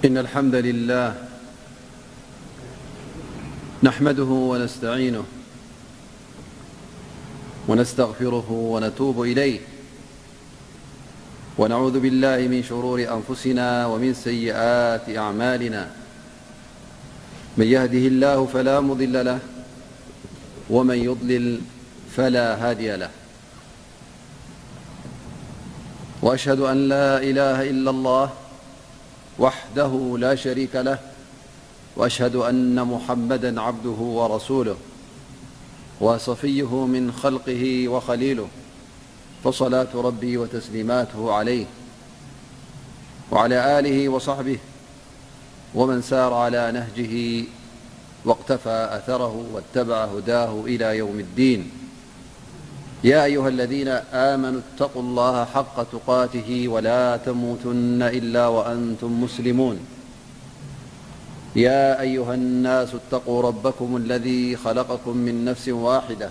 إن الحمد لله نحمده ونستعينه ونستغفره ونتوب إليه، ونعوذ بالله من شرور أنفسنا ومن سيئات أعمالنا. من يهده الله فلا مضل له، ومن يضلل فلا هادي له. وأشهد أن لا إله إلا الله وحده لا شريك له، وأشهد أن محمدا عبده ورسوله، وصفيه من خلقه وخليله، فصلاة ربي وتسليماته عليه وعلى آله وصحبه ومن سار على نهجه واقتفى أثره واتبع هداه إلى يوم الدين. يا أيها الذين آمنوا اتقوا الله حق تقاته ولا تموتن إلا وأنتم مسلمون. يا أيها الناس اتقوا ربكم الذي خلقكم من نفس واحدة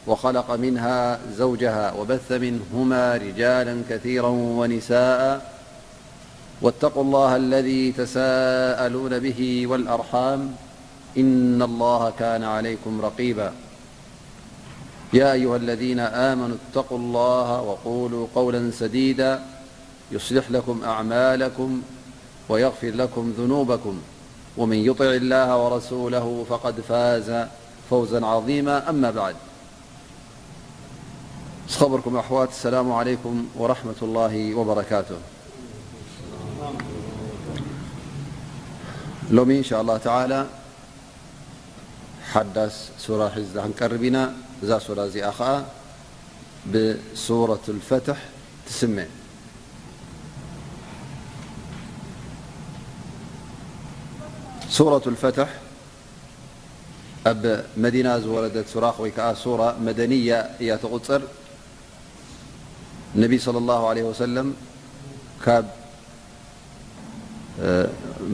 وخلق منها زوجها وبث منهما رجالا كثيرا ونساء، واتقوا الله الذي تساءلون به والأرحام، إن الله كان عليكم رقيبا. يا أيها الذين آمنوا اتقوا الله وقولوا قولا سديدا يصلح لكم أعمالكم ويغفر لكم ذنوبكم، ومن يطع الله ورسوله فقد فاز فوزا عظيما. أما بعد، ዝኸበርኩም ኣሕዋት፣ ሰላሙ ዓለይኩም ወራሕመቱላሂ ወበረካቱ። ሎሚ እንሻ ኣላህ ተዓላ ሓዳስ ሱራ ሒዝና ክንቀርብ ኢና። እዛ ሱራ እዚኣ ኸዓ ብሱረቱል ፈትሕ ትስመ። ሱረቱል ፈትሕ ኣብ መዲና ዝወረደት ሱራ ወይ ከዓ ሱራ መደንያ እያ ትቑፀር። ነቢ ሰለላሁ ዐለይሂ ወሰለም ካብ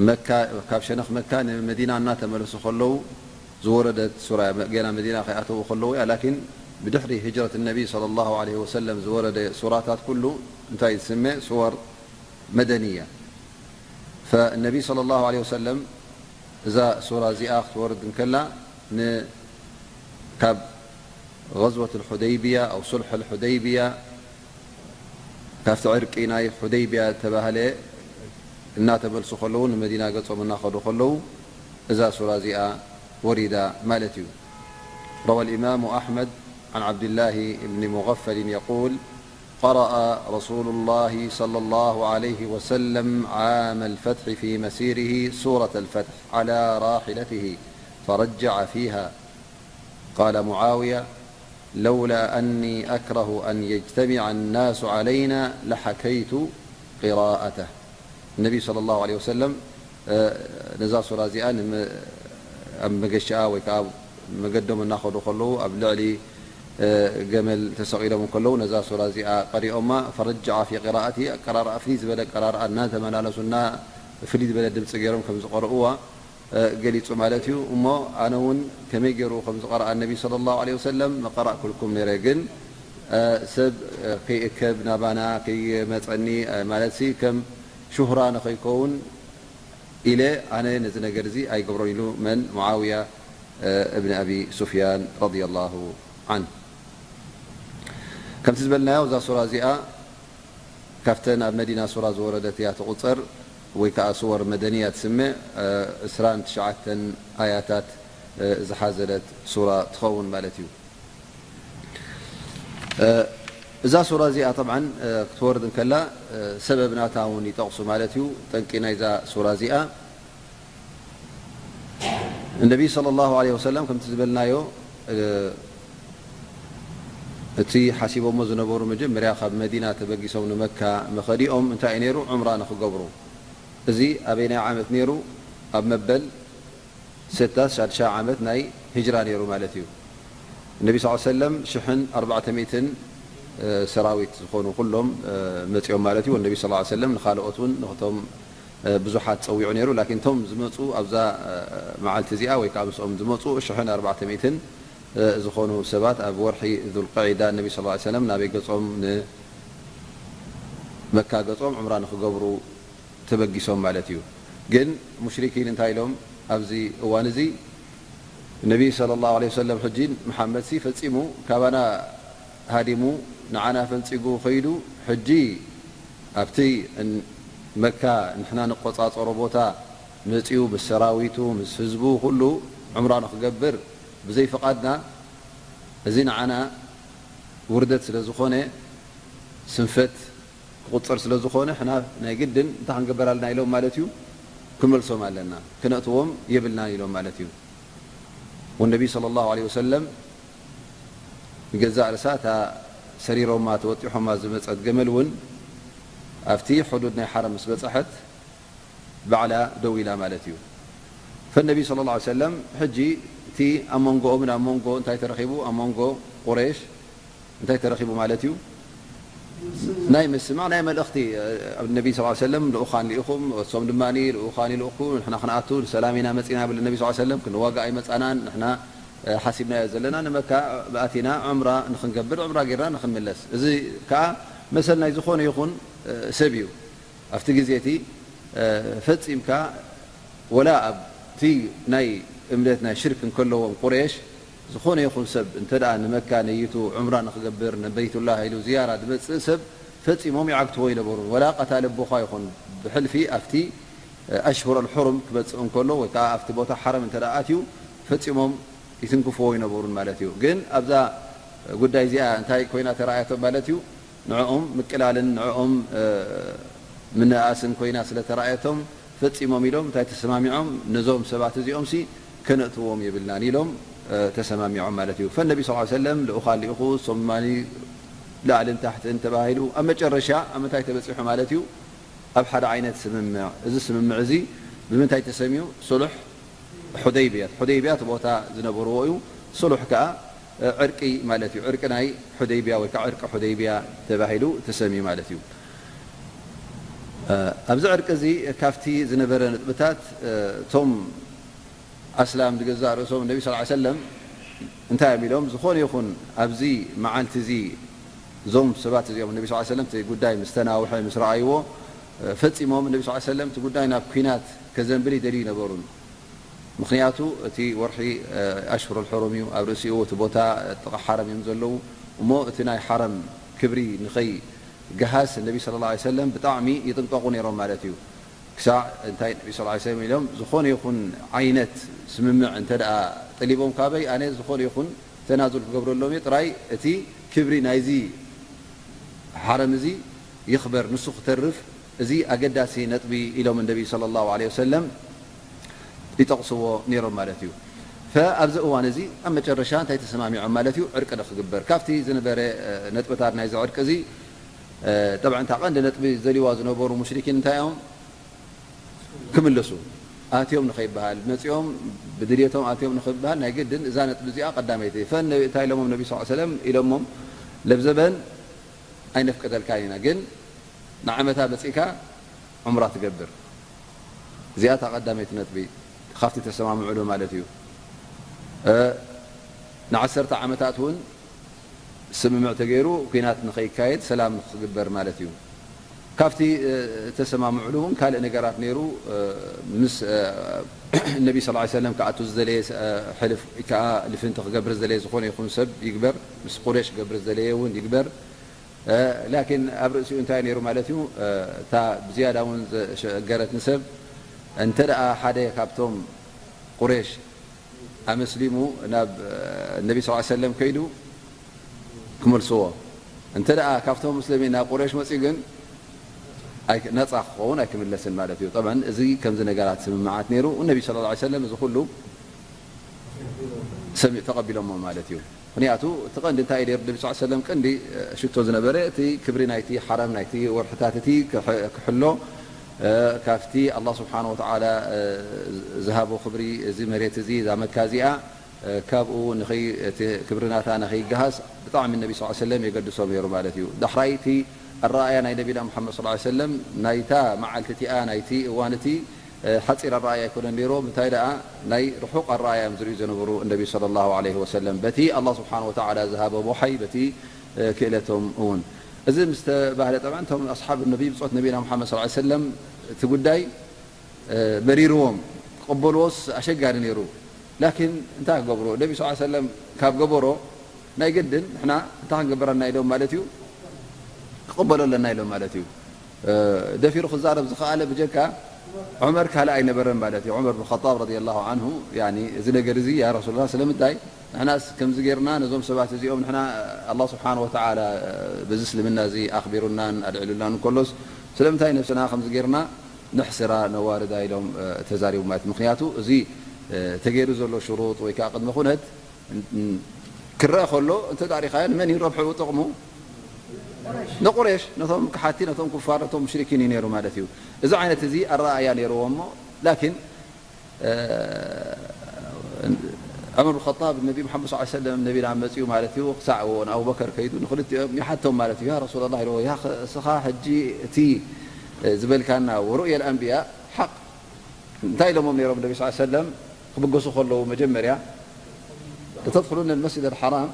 መካ፣ ካብ ሸነኽ መካ ንመዲና እናተመለሱ ከለዉ ዝወረደት ሱራ እያ። ገና መዲና ከይኣተዉ ከለዉ እያ። ላኪን ብድሕሪ ህጅረት ነቢ ሰለላሁ ዐለይሂ ወሰለም ዝወረደ ሱራታት ኩሉ እንታይ ዝስመ? ሱወር መደንያ። ፈነቢ ሰለላሁ ዐለይሂ ወሰለም እዛ ሱራ እዚኣ ክትወርድ እንከላ ን-፣ ካብ غزوة الحديبية أو صلح الحديبية ካብቲ ዕርቂ ናይ ሑደይብያ ዝተባህለ እናተመልሱ ከለዉ፣ ንመዲና ገጾም እናኸዱ ከለዉ እዛ ሱራ እዚኣ ወሪዳ ማለት እዩ። روى الإمام أحمد عن عبد الله بن مغفل يقول: قرأ رسول الله صلى الله عليه وسلم عام الفتح في مسيره سورة الفتح على راحلته فرجع فيها. قال معاوية: لولا أني أكره أن يجتمع الناس علينا لحكيت قراءته. النبي صلى الله عليه وسلم ነዛ ሱራ እዚኣ ኣብ መገሻኣ ወይ ከዓ መገዶም እናኸዱ ከለዉ ኣብ ልዕሊ ገመል ተሰቒሎም ከለዉ ነዛ ሱራ እዚኣ ቀሪኦማ። فرجع في قراءته، ኣቀራርኣ ፍልይ ዝበለ ኣቀራርኣ እናተመላለሱ እና ፍልይ ዝበለ ድምፂ ገይሮም ከም ዝቐርእዋ ገሊጹ ማለት እዩ። እሞ ኣነ እውን ከመይ ገይሩ ከም ዝቐረኣ ነቢ ሰለላሁ ዐለይሂ ወሰለም መቐራእኩልኩም ነይረ፣ ግን ሰብ ከይእከብ ናባና ከይመጸኒ፣ ማለት ሲ ከም ሹህራ ንኸይከውን ኢለ ኣነ ነዚ ነገር እዚ ኣይገብሮን ኢሉ መን? ሙዓውያ እብን ኣቢ ሱፍያን ረዲየላሁ ዐንሁ። ከምቲ ዝበልናዮ እዛ ሱራ እዚኣ ካብተን ኣብ መዲና ሱራ ዝወረደት እያ ትቑጸር፣ ወይ ከኣ ሱወር መደንያ ትስመ፣ ዕስራን ትሽዓተን ኣያታት ዝሓዘለት ሱራ ትኸውን ማለት እዩ። እዛ ሱራ እዚኣ ጠብዓን ክትወርድ እንከላ ሰበብ ናታ እውን ይጠቕሱ ማለት እዩ። ጠንቂ ናይዛ ሱራ እዚኣ ነቢ ሰለላሁ ዐለይሂ ወሰለም ከምቲ ዝበልናዮ፣ እቲ ሓሲቦሞ ዝነበሩ መጀመርያ ካብ መዲና ተበጊሶም ንመካ መኸዲኦም እንታይ እዩ ነይሩ? ዑምራ ንኽገብሩ። እዚ ኣበይናይ ዓመት ነይሩ? ኣብ መበል ሰታስ ሻድሻ ዓመት ናይ ሂጅራ ነይሩ ማለት እዩ። ነቢ ስ ሰለም ሽሕን ኣርባዕተ ሚእትን ሰራዊት ዝኾኑ ኩሎም መፂኦም ማለት እዩ። ነቢ ስ ሰለም ንኻልኦት እውን ንክቶም ብዙሓት ጸዊዑ ነይሩ። ላኪን እቶም ዝመጹ ኣብዛ መዓልቲ እዚኣ ወይ ከዓ ምስኦም ዝመጹ ሽሕን ኣርባዕተ ሚእትን ዝኾኑ ሰባት ኣብ ወርሒ ዙልቀዒዳ ነቢ ስ ሰለም ናበይ ገጾም ንመካ ገጾም ዑምራ ንክገብሩ ተበጊሶም ማለት እዩ። ግን ሙሽሪኪን እንታይ ኢሎም ኣብዚ እዋን እዚ? ነቢ ሰለላሁ ዐለይሂ ወሰለም ሕጂ መሓመድሲ ፈጺሙ ካባና ሃዲሙ ንዓና ፈንጺጉ ከይዱ፣ ሕጂ ኣብቲ ን-፣ መካ ንሕና ንቆጻጸሮ ቦታ መጺኡ ምስ ሰራዊቱ ምስ ህዝቡ ኩሉ ዑምራ ንኽገብር ብዘይ ፍቓድና፣ እዚ ንዓና ውርደት ስለ ዝኾነ፣ ስንፈት ክቑጸር ስለ ዝኾነ፣ ሕና ናይ ግድን እንታይ ክንገበር ኣለና ኢሎም ማለት እዩ፣ ክንመልሶም ኣለና፣ ክነእትዎም የብልናን ኢሎም ማለት እዩ። ወነቢ ሰለላሁ ዐለይሂ ወሰለም ንገዛእ ርእሳ እታ ሰሪሮማ ተወጢሖማ ዝመጸት ገመል እውን ኣብቲ ሕዱድ ናይ ሓረም ምስ በጻሐት ባዕላ ደው ኢላ ማለት እዩ። ፈነቢ ሰለላሁ ዐለይሂ ወሰለም ሕጂ እቲ ኣብ መንጎኦምን ኣብ መንጎ እንታይ ተረኺቡ? ኣብ መንጎ ቁረይሽ እንታይ ተረኺቡ ማለት እዩ? ናይ ምስማዕ ናይ መልእኽቲ፣ ኣብ ነቢ ሰለላሁ ዐለይሂ ወሰለም ልኡኻን ልኢኹም፣ እሶም ድማ ልኡኻን ይልእኩ፣ ንሕና ክንኣቱ ንሰላም ኢና መጺና ይብል ነቢ ሰለላሁ ዐለይሂ ወሰለም። ክንዋጋእ ኣይመጻናን፣ ንሕና ሓሲብናዮ ዘለና ንመካ ኣቲና ዑምራ ንኽንገብር፣ ዑምራ ጌርና ንኽንምለስ። እዚ ከኣ መሰል ናይ ዝኾነ ይኹን ሰብ እዩ። ኣብቲ ግዜ እቲ ፈጺምካ ወላ ኣብቲ ናይ እምነት ናይ ሽርክ እንከለዎም ቁረይሽ ዝኾነ ይኹን ሰብ እንተ ደኣ ንመካ ነይቱ ዑምራ ንኽገብር ንበይቱላህ ኢሉ ዝያራ ዝመጽእ ሰብ ፈጺሞም ይዓግትዎ ኣይነበሩን። ወላ ቀታሊ ኣቦኻ ይኹን ብሕልፊ ኣብቲ ኣሽሁር ኣልሑሩም ክመጽእ እንከሎ ወይ ከኣ ኣብቲ ቦታ ሓረም እንተ ደኣ ኣትዩ ፈጺሞም ይትንክፍዎ ኣይነበሩን ማለት እዩ። ግን ኣብዛ ጉዳይ እዚኣ እንታይ ኮይና ተራእያቶም ማለት እዩ? ንዕኦም ምቅላልን ንዕኦም ምንእኣስን ኮይና ስለ ተራእየቶም ፈጺሞም ኢሎም እንታይ ተሰማሚዖም? ነዞም ሰባት እዚኦምሲ ከነእትዎም የብልናን ኢሎም ተሰማሚዖም ማለት እዩ። ፈነቢ ሰለላሁ ዐለይሂ ወሰለም ልኡኻን ልኢኹ እሶም ድማ ላዕልን ታሕትን ተባሂሉ ኣብ መጨረሻ ኣብ ምንታይ ተበጺሑ ማለት እዩ? ኣብ ሓደ ዓይነት ስምምዕ። እዚ ስምምዕ እዚ ብምንታይ ተሰምዩ? ሱሉሕ ሑደይብያ። ሑደይብያ እቲ ቦታ ዝነበርዎ እዩ። ሱሉሕ ከኣ ዕርቂ ማለት እዩ። ዕርቂ ናይ ሑደይብያ ወይ ከዓ ዕርቂ ሑደይብያ ተባሂሉ ተሰምዩ ማለት እዩ። ኣብዚ ዕርቂ እዚ ካብቲ ዝነበረ ነጥብታት እቶም ኣስላም ንገዛእ ርእሶም ነቢ ሰለላሁ ዐለይሂ ወሰለም እንታይ እዮም ኢሎም? ዝኾነ ይኹን ኣብዚ መዓልቲ እዚ እዞም ሰባት እዚኦም ነቢ ሰለላሁ ዐለይሂ ወሰለም እቲ ጉዳይ ምስ ተናውሐ ምስ ረኣይዎ ፈጺሞም ነቢ ሰለላሁ ዐለይሂ ወሰለም እቲ ጉዳይ ናብ ኲናት ከዘንብል ይደልዩ ኣይነበሩን። ምኽንያቱ እቲ ወርሒ ኣሽሁር ኣልሑሩም እዩ፣ ኣብ ርእሲኡ እቲ ቦታ ጥቓ ሓረም እዮም ዘለዉ። እሞ እቲ ናይ ሓረም ክብሪ ንኸይገሃስ ነቢ ሰለላሁ ዐለይሂ ወሰለም ብጣዕሚ ይጥንቀቑ ነይሮም ማለት እዩ። ክሳዕ እንታይ ነቢ ሰለላሁ ዐለይሂ ወሰለም ኢሎም፣ ዝኾነ ይኹን ዓይነት ስምምዕ እንተ ደኣ ጠሊቦም ካበይ፣ ኣነ ዝኾነ ይኹን ተናዙል ክገብረሎም እየ፣ ጥራይ እቲ ክብሪ ናይዚ ሓረም እዚ ይኽበር፣ ንሱ ክተርፍ፣ እዚ ኣገዳሲ ነጥቢ ኢሎም ነቢ ሰለላሁ ዐለይሂ ወሰለም ይጠቕስዎ ነይሮም ማለት እዩ። ፈኣብዚ እዋን እዚ ኣብ መጨረሻ እንታይ ተሰማሚዖም ማለት እዩ? ዕርቂ ዶ ክግበር? ካብቲ ዝነበረ ነጥብታት ናይዚ ዕርቂ እዚ ጠብዓ እታ ቀንዲ ነጥቢ ዝደልይዋ ዝነበሩ ሙሽሪኪን እንታይ እዮም ክምልሱ? ኣትዮም ንኸይበሃል፣ መጺኦም ብድልየቶም ኣትዮም ንኸይበሃል ናይ ግድን እዛ ነጥቢ እዚኣ ቀዳመይቲ። ፈን እንታይ ኢሎሞም ነቢ ሰለላሁ ዐለይሂ ወሰለም ኢሎሞም ለብዘበን ኣይነፍቅደልካን ኢና፣ ግን ንዓመታ መጺእካ ዑምራ ትገብር። እዚኣ እታ ቀዳመይቲ ነጥቢ ካብቲ ተሰማምዕሉ ማለት እዩ። እ፣ ንዓሰርተ ዓመታት እውን ስምምዕ ተገይሩ ኲናት ንኸይካየድ ሰላም ንክግበር ማለት እዩ። ካብቲ እ፣ ተሰማምዕሉ እውን ካልእ ነገራት ነይሩ። እ፣ ምስ እ፣ ነቢ ሰለላሁ ዐለይሂ ወሰለም ክኣቱ ዝደለየ እ፣ ሕልፍ ከኣ ልፍንቲ ክገብር ዝደለየ ዝኾነ ይኹን ሰብ ይግበር፣ ምስ ቁሬሽ ክገብር ዝደለየ እውን ይግበር። እ፣ ላኪን ኣብ ርእሲኡ እንታይ ነይሩ ማለት እዩ? እ፣ እታ ብዝያዳ እውን ዘሸገረትኒ ሰብ እንተ ደኣ ሓደ ካብቶም ቁሬሽ ኣመስሊሙ ናብ ነቢ ሰለላሁ ዐለይሂ ወሰለም ከይዱ ክመልስዎ። እንተ ደኣ ካብቶም ሙስሊሚን ናብ ቁረይሽ መጺኡ ግን ኣይ-፣ ነጻ ክኸውን ኣይክምለስን ማለት እዩ። ጠብዓን እዚ ከምዚ ነገራት ስምምዓት ነይሩ። ነቢ ሰለላሁ ዐለይሂ ወሰለም እዚ ኩሉ ሰሚ-፣ ተቐቢሎሞ ማለት እዩ። ምኽንያቱ እቲ ቀንዲ እንታይ እዩ ነይሩ? ነቢ ሰለላሁ ዐለይሂ ወሰለም ቀንዲ ሽቶ ዝነበረ እቲ ክብሪ ናይቲ ሓረም ናይቲ ወርሕታት እቲ ክሕ-፣ ክሕሎ፣ እ፣ ካብቲ ኣላህ ስብሓነ ወተዓላ፣ እ፣ ዝሃቦ ክብሪ፣ እዚ መሬት እዚ፣ እዛ መካ እዚኣ፣ እ፣ ካብኡ ንኸይ-፣ እቲ ክብሪ ናታ ንኸይገሃስ ብጣዕሚ ነቢ ሰለላሁ ዐለይሂ ወሰለም የገድሶም ነይሩ ማለት እዩ። ዳሕራይ እቲ ኣረኣእያ ናይ ነቢና ሙሓመድ ሰለላሁ ዐለይሂ ወሰለም ናይታ መዓልቲ እቲኣ፣ ናይቲ እዋን እቲ፣ እ፣ ሓፂር ኣረኣእያ ኣይኮነን ነይርዎም። እንታይ ደኣ ናይ ርሑቕ ኣረኣእያ እዮም ዝርእዩ ዝነበሩ ነቢ ሰለላሁ ዐለይሂ ወሰለም። በቲ ኣላህ ስብሓነ ወተዓላ ዝሃቦም ወሓይ፣ በቲ፣ እ፣ ክእለቶም እውን። እዚ ምስ ተባህለ፣ ጠብዓን እቶም ኣስሓብ ነቢ፣ ብጾት ነቢና ሙሓመድ ሰለላሁ ዐለይሂ ወሰለም እቲ ጉዳይ መሪርዎም ክቕበልዎስ ኣሸጋሪ ነይሩ። ላኪን እንታይ ክገብሩ? ነቢ ስ ሰለም ካብ ገበሮ ናይ ግድን ንሕና እንታይ ክንገብረና ኢሎም ማለት እዩ፣ ክቕበሎ ኣለና ኢሎም ማለት እዩ። ደፊሩ ክዛረብ ዝኸኣለ ብጀካ ዑመር ካልእ ኣይነበረን ማለት እዩ። ዑመር ብን ኸጣብ ረዲየላሁ ዓንሁ፣ ያኒ፣ እዚ ነገር እዚ፣ ያ ረሱሉላህ፣ ስለምንታይ ንሕናስ ከምዚ ጌርና ነዞም ሰባት እዚኦም፣ ንሕና ኣላህ ስብሓን ወተዓላ በዚ እስልምና እዚ ኣኽቢሩናን ኣልዕሉናን እንከሎስ ስለምንታይ ነብስና ከምዚ ጌርና ንሕስራ ነዋርዳ ኢሎም ተዛሪቡ ማለት እዩ። ምኽንያቱ እዚ ተገይሩ ዘሎ ሽሩጥ ወይ ከዓ ቅድመ ኩነት ክረአ ከሎ እንተ ዳሪኻዮ ንመን እዩ ረብሑ ጥቕሙ? ንቁሬሽ፣ ነቶም ክሓቲ፣ ነቶም ኩፋር፣ ነቶም ሙሽሪኪን እዩ ነይሩ ማለት እዩ። እዚ ዓይነት እዚ ኣረኣእያ ነይርዎ እሞ ላኪን ዑመር ብን ኸጣብ ነቢ ሙሓመድ ስ ሰለም ነቢና መፅኡ ማለት እዩ። ክሳዕ እውን ኣቡበከር ከይዱ ንክልቲኦም ይሓቶም ማለት እዩ። ያ ረሱላ ላ ኢልዎ፣ ያ ኸ-፣ እስኻ ሕጂ እቲ ዝበልካና ወሩእየ ልኣንብያ ሓቅ እንታይ ኢሎሞም ነይሮም? ነቢ ስ ሰለም ክብገሱ ከለዉ መጀመርያ ለተድኹሉነ ልመስጅድ ልሓራም፣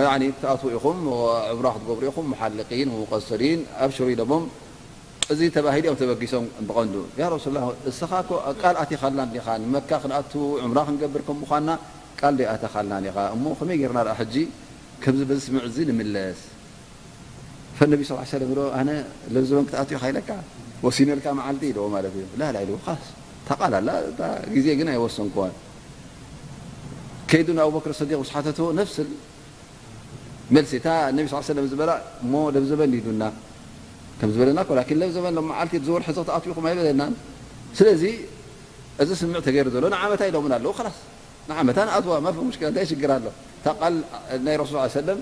ያኒ ክትኣትዉ ኢኹም፣ ዑምራ ክትገብሩ ኢኹም፣ ሙሓልቂን ወሙቀሰሪን፣ ኣብሽሩ ኢሎሞም። እዚ ተባሂሉ እዮም ተበጊሶም ብቐንዱ። ያ ረሱሉላህ፣ እስኻ እኮ ቃል ኣቲኻልና እንዲኻ፣ ንመካ ክንኣቱ ዑምራ ክንገብር ከም ምዃንና ቃል ደይኣተኻልናን ኢኻ። እሞ ከመይ ጌርና ደኣ ሕጂ ከምዚ በዚ ስምዒት እዚ ንምለስ? ፈነቢ ስ ሰለም ኢሎ፣ ኣነ ለብዘበን ክትኣቱ ኢኻ ኢለካ፣ ወሲነልካ መዓልቲ ኢልዎ ማለት እዩ። ላ ላ ኢልዎ፣ ኻስ እታ ቃል ኣላ፣ እታ ግዜ ግን ኣይወሰንክዋን። ከይዱ ንኣቡበክር ሰዲቕ ምስ ሓተትዎ፣ ነፍስ መልሲ እታ ነቢ ስ ሰለም ዝበላ፣ እሞ ለብዘበን ሊዱና ከም ዝበለና እኮ፣ ላኪን ለብዘበን ሎም መዓልቲ እዚ ወርሒ እዚ ክትኣትዉ ኢኹም ኣይበለናን። ስለዚ እዚ ስምዕ ተገይሩ ዘሎ ንዓመታ ኢሎምን ኣለዉ። ኸላስ ንዓመታ ንኣትዋ፣ ማፊ ሙሽኪላ፣ እንታይ ሽግር ኣሎ? እታ ቃል ናይ ረሱል ስ ሰለም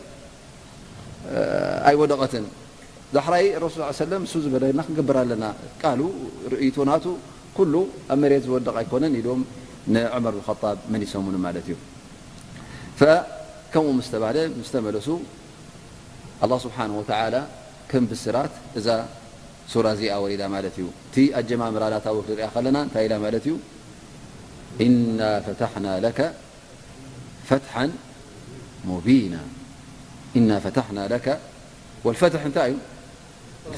ኣይወደቐትን። ዳሕራይ ረሱል ስ ሰለም እሱ ዝበለና ክንገብር ኣለና። ቃሉ፣ ርእይቶ ናቱ ኩሉ ኣብ መሬት ዝወደቕ ኣይኮነን ኢሎም ንዑመር ብን ኸጣብ መሊሶምሉ ማለት እዩ። ፈ-፣ ከምኡ ምስ ተባህለ፣ ምስ ተመለሱ፣ ኣላህ ስብሓነሁ ወተዓላ ከም ብስራት እዛ ሱራ እዚኣ ወሪዳ ማለት እዩ። እቲ ኣጀማምራ ናታ እውን ክንሪኣ ከለና እንታይ ኢላ ማለት እዩ? ኢና ፈታሕና ለከ ፈትሓን ሙቢና። ኢና ፈታሕና ለከ፣ ወልፈትሕ እንታይ እዩ?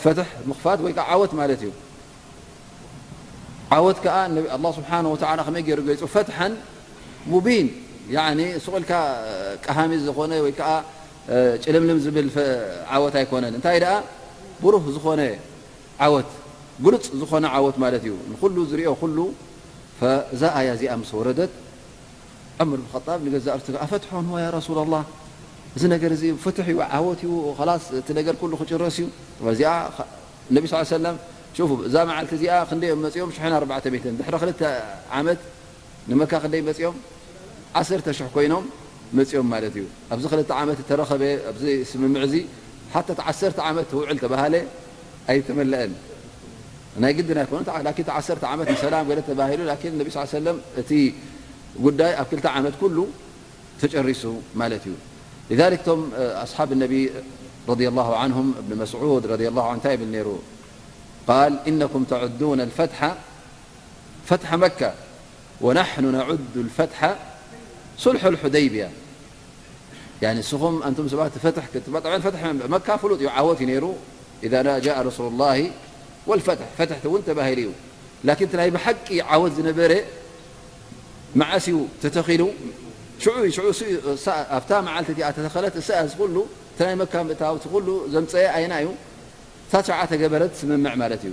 ፈትሕ ምኽፋት ወይ ከዓ ዓወት ማለት እዩ። ዓወት ከዓ ነቢ-፣ ኣላህ ስብሓነሁ ወተዓላ ከመይ ገይሩ ገይፁ? ፈትሐን ሙቢን፣ ያዕኒ ስቕ ኢልካ ቀሃሚ ዝኾነ ወይ ከዓ ጭልምልም ዝብል ፈ-፣ ዓወት ኣይኮነን። እንታይ ደኣ? ብሩህ ዝኾነ ዓወት፣ ግሉፅ ዝኾነ ዓወት ማለት እዩ። ንኹሉ ዝሪኦ ኩሉ፣ ፈዛ ኣያ እዚኣ ምስ ወረደት፣ ዑመር ብን ኸጣብ ንገዛእ ርእሱ፣ ኣፈትሖን ሆ ያ ረሱላላህ፣ እዚ ነገር እዚ ፍትሕ እዩ፣ ዓወት እዩ፣ ኸላስ እቲ ነገር ኩሉ ክጭረስ እዩ። እዚኣ ኸ-፣ ነቢ ስ ሰለም፣ ሹፉ፣ እዛ መዓልቲ እዚኣ ክንደይ እዮም መፂኦም? ሽሕን ኣርባዕተ ሚእትን። ድሕሪ ክልተ ዓመት ንመካ ክንደይ መፂኦም? ዓሰርተ ሽሕ ኮይኖም መፂኦም ማለት እዩ። ኣብዚ ክልተ ዓመት እተረኸበ፣ ኣብዚ ስምምዕ እዚ፣ ሓታ እቲ ዓሰርተ ዓመት ትውዕል ተባሃለ፣ ኣይተመለአን። ናይ ግድን ኣይኮነን፣ ላኪን እቲ ዓሰርተ ዓመት ንሰላም ገለ ተባሂሉ፣ ላኪን ነቢ ስ ሰለም እቲ ጉዳይ ኣብ ክልተ ዓመት ኩሉ ተጨሪሱ ማለት እዩ። لذلك እቶም ኣስሓብ ነቢ ረዲየላሁ ዓንሁም፣ እብን መስዑድ ረዲየላሁ ዓንሁ እንታይ ይብል ነይሩ? ቃል፣ ኢነኩም ተዑዱነ ልፈትሓ ፈትሓ መካ ወናሕኑ ነዑዱ ልፈትሓ ሱልሑ ልሑደይብያ። ያኒ ንስኹም ኣንቱም ሰባት ፈትሕ ክትባ-፣ ጠብዓን ፈትሕ መካ ፍሉጥ እዩ፣ ዓወት እዩ ነይሩ። ኢዛ ጃአ ረሱሉላሂ ወልፈትሕ፣ ፈትሕ እውን ተባሂሉ እዩ። ላኪን እቲ ናይ ብሓቂ ዓወት ዝነበረ መዓስ እዩ ተተኺሉ? ሽዑ እዩ፣ ሽዑ እሱ እዩ፣ እሳ ኣብታ መዓልቲ እቲኣ ተተኸለት፣ እሳ እዚ ኩሉ፣ እቲ ናይ መካ ምእታው፣ እቲ ኩሉ ዘምፀአ ኣየና እዩ? እታ ሸዓ ተገበረት ስምምዕ ማለት እዩ።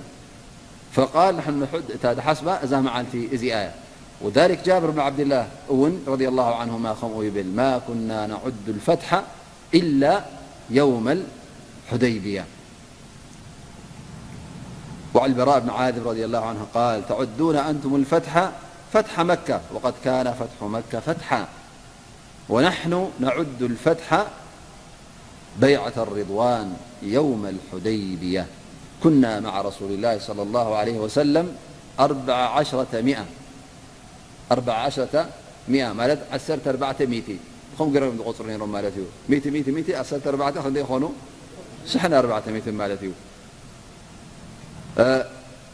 ፈቃል፣ ንሕና ንሑድ እታ ድሓስባ እዛ መዓልቲ እዚኣ እያ። ወዛሊክ ጃብር ብን ዓብድላህ እውን ረዲየላሁ ዓንሁማ ከምኡ ይብል፣ ማ ኩና ነዑዱ ልፈትሓ ኢላ የውመ ልሑደይብያ። وعن البراء بن عازب رضي الله عنه قال، تعدون أنتم الفتح فتح مكة، وقد كان فتح مكة فتحا، ونحن نعد الفتح بيعة الرضوان يوم الحديبية، كنا مع رسول الله صلى الله عليه وسلم أربع عشرة مئة، أربع عشرة مئة ማለት ዓሰርተ ኣርባዕተ ሚእቲ። ብኸም ገይሮም ዝቆፅሩ ነይሮም ማለት እዩ። ሚእቲ፣ ሚእቲ፣ ሚእቲ፣ ዓሰርተ ኣርባዕተ ክንደይ ይኾኑ? ሽሕን ኣርባዕተ ሚእትን ማለት እዩ። እ፣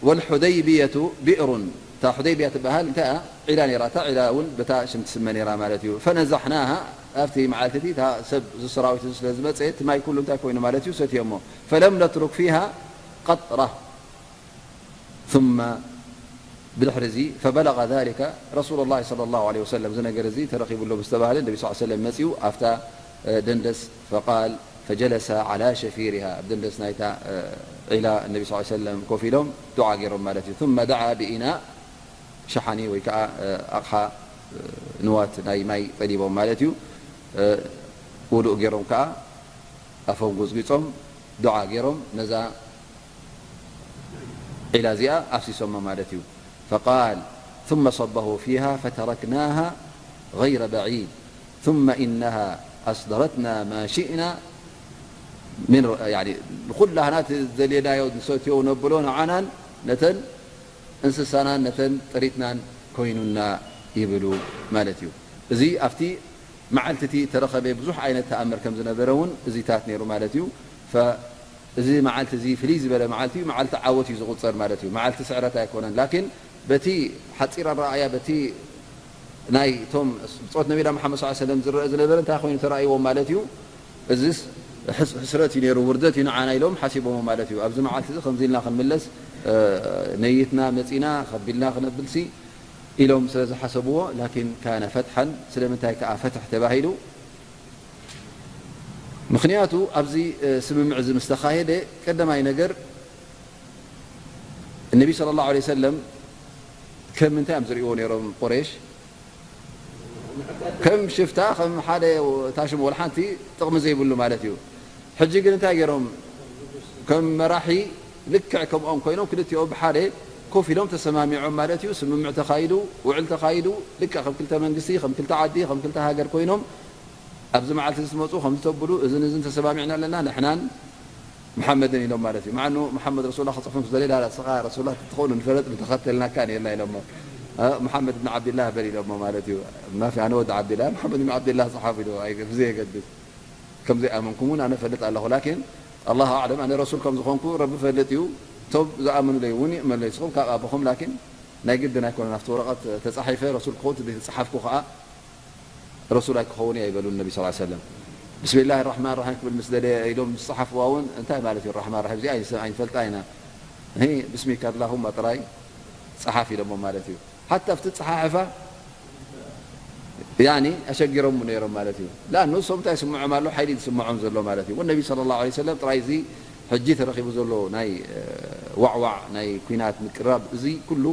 ወልሑደይብየቱ ቢእሩን፣ እታ ሑደይብያ ትበሃል እንታይ እያ? ዒላ ነይራ። እታ ዒላ እውን በታ ሽም ትስመ ነይራ ማለት እዩ። ፈነዛሕናሃ፣ ኣብቲ መዓልቲ እቲ እታ ሰብ፣ እዚ ሰራዊት እዚ ስለ ዝመፀ፣ እቲ ማይ ኩሉ እንታይ ኮይኑ ማለት እዩ? ሰትዮሞ። ፈለም ነትሩክ ፊሃ ቀጥራ። ثم ብድሕሪ እዚ فبلغ ذلك رسول الله صلى الله عليه وسلم እዚ ነገር እዚ ተረኺቡ ኣሎ ምስ ተባህለ ነቢ صلى الله عليه وسلم መጺኡ ኣብታ ደንደስ فقال فجلس على شفيرها ኣብ ደንደስ ናይታ ዒላ ነቢ صلى الله عليه وسلم ኮፍ ኢሎም ዱዓ ገይሮም ማለት እዩ ثم دعا بإناء ሸሓኒ ወይ ከዓ ኣቕሓ ንዋት ናይ ማይ ጠሊቦም ማለት እዩ ውዱእ ገይሮም ከዓ ኣፎም ጎዝጊጾም ዱዓ ገይሮም ነዛ ዒላ እዚኣ ኣፍሲሶማ ማለት እዩ فقال ثم صبه فيها فتركناها غير بعيد ثم إنها أصدرتنا ما شئنا من ኩላህና ዘልየናዮ ንሰትዮ ነብሎ ንዓናን ነተን እንስሳናን ነተን ጥሪትናን ኮይኑና ይብሉ ማለት እዩ እዚ ኣብቲ መዓልቲ እቲ ተረኸበ ብዙሕ ዓይነት ተኣምር ከም ዝነበረ እውን እዚታት ነይሩ ማለት እዩ እዚ መዓልቲ እዚ ፍልይ ዝበለ መዓልቲ እዩ መዓልቲ ዓወት እዩ ዝቁፀር ማለት እዩ መዓልቲ ስዕረት ኣይኮነን ላኪን በቲ ሓፂር ኣረኣያ በቲ ናይ እቶም ብፆት ነቢና መሓመድ ስ ሰለም ዝረአ ዝነበረ እንታይ ኮይኑ ተራእይዎም ማለት እዩ እዚስ ሕስረት እዩ ነይሩ ውርደት እዩ ንዓና ኢሎም ሓሲቦሞ ማለት እዩ ኣብዚ መዓልቲ እዚ ከምዚ ኢልና ክንምለስ ነይትና መፂና ከቢልና ክነብልሲ ኢሎም ስለ ዝሓሰብዎ ላኪን ካነ ፈትሐን ስለምንታይ ከዓ ፈትሕ ተባሂሉ ምኽንያቱ ኣብዚ ስምምዕ እዚ ምስ ተኻየደ ቀደማይ ነገር እነቢ صلى الله عليه وسلم ከም ምንታይ እዮም ዝርእይዎ ነይሮም ቁሬሽ ከም ሽፍታ ከም ሓደ ታሽም ወላ ሓንቲ ጥቕሚ ዘይብሉ ማለት እዩ ሕጂ ግን እንታይ ገይሮም ከም መራሒ ልክዕ ከምኦም ኮይኖም ክልቲኦም ብሓደ ኮፍ ኢሎም ተሰማሚዖም ማለት እዩ ስምምዕ ተኻይዱ ውዕል ተኻይዱ ልክዕ ከም ክልተ መንግስቲ ከም ክልተ ዓዲ ከም ክልተ ሃገር ኮይኖም ኣብዚ መዓልቲ ዝመፁ ከም ዝተብሉ እዝን እዝን ተሰማሚዕና ኣለና ንሕናን መሓመድን ኢሎም ማለት እዩ ማዕኑ መሓመድ ረሱላ ክፅሑፍ ዝደለየ ዳላ ስኻ ረሱላ ትኸውን ንፈለጥ ንተኸተልናካ ነርና ኢሎሞ መሓመድ ብን ዓብድላህ በል ኢሎሞ ማለት እዩ ማፊ ኣነ ወዲ ዓብድላህ መሓመድ ብን ዓብድላህ ፅሓፍ ኢሎ ብዘየገድስ ከም ዘይኣመንኩም እውን ኣነ ፈልጥ ኣለኹ ላኪን ኣላሁ ኣዕለም ኣነ ረሱል ከም ዝኾንኩ ረቢ ፈልጥ እዩ እቶም ዝኣመኑለይ እውን ይእመኑለይ ንስኹም ካብ ኣቦኹም ላኪን ናይ ግድን ኣይኮነን ኣብቲ ወረቐት ተፃሒፈ ረሱል ክኸውን ዝፀሓፍኩ ከዓ ረሱል ኣይክኸውን እየ ኣይበሉን ነቢ ስ ሰለም ብስሚላህ ራሕማን ራሒም ክብል ምስ ደለየ ኢሎም ምስ ፀሓፍዋ እውን እንታይ ማለት እዩ ራሕማን ራሒም እዚኣ ኣይንፈልጣ ኢና ብስሚካ ኣላሁማ ጥራይ ፀሓፍ ኢሎሞ ማለት እዩ ሓታ ኣብቲ ፀሓሕፋ ያኒ ኣሸጊሮም ነይሮም ማለት እዩ ላ ንሶም እንታይ ስምዖም ኣሎ ሓይሊ ዝስምዖም ዘሎ ማለት እዩ ወነቢ ስለ ላ ሰለም ጥራይ እዚ ሕጂ ተረኺቡ ዘሎ ናይ ዋዕዋዕ ናይ ኩናት ምቅራብ እዚ ኩሉ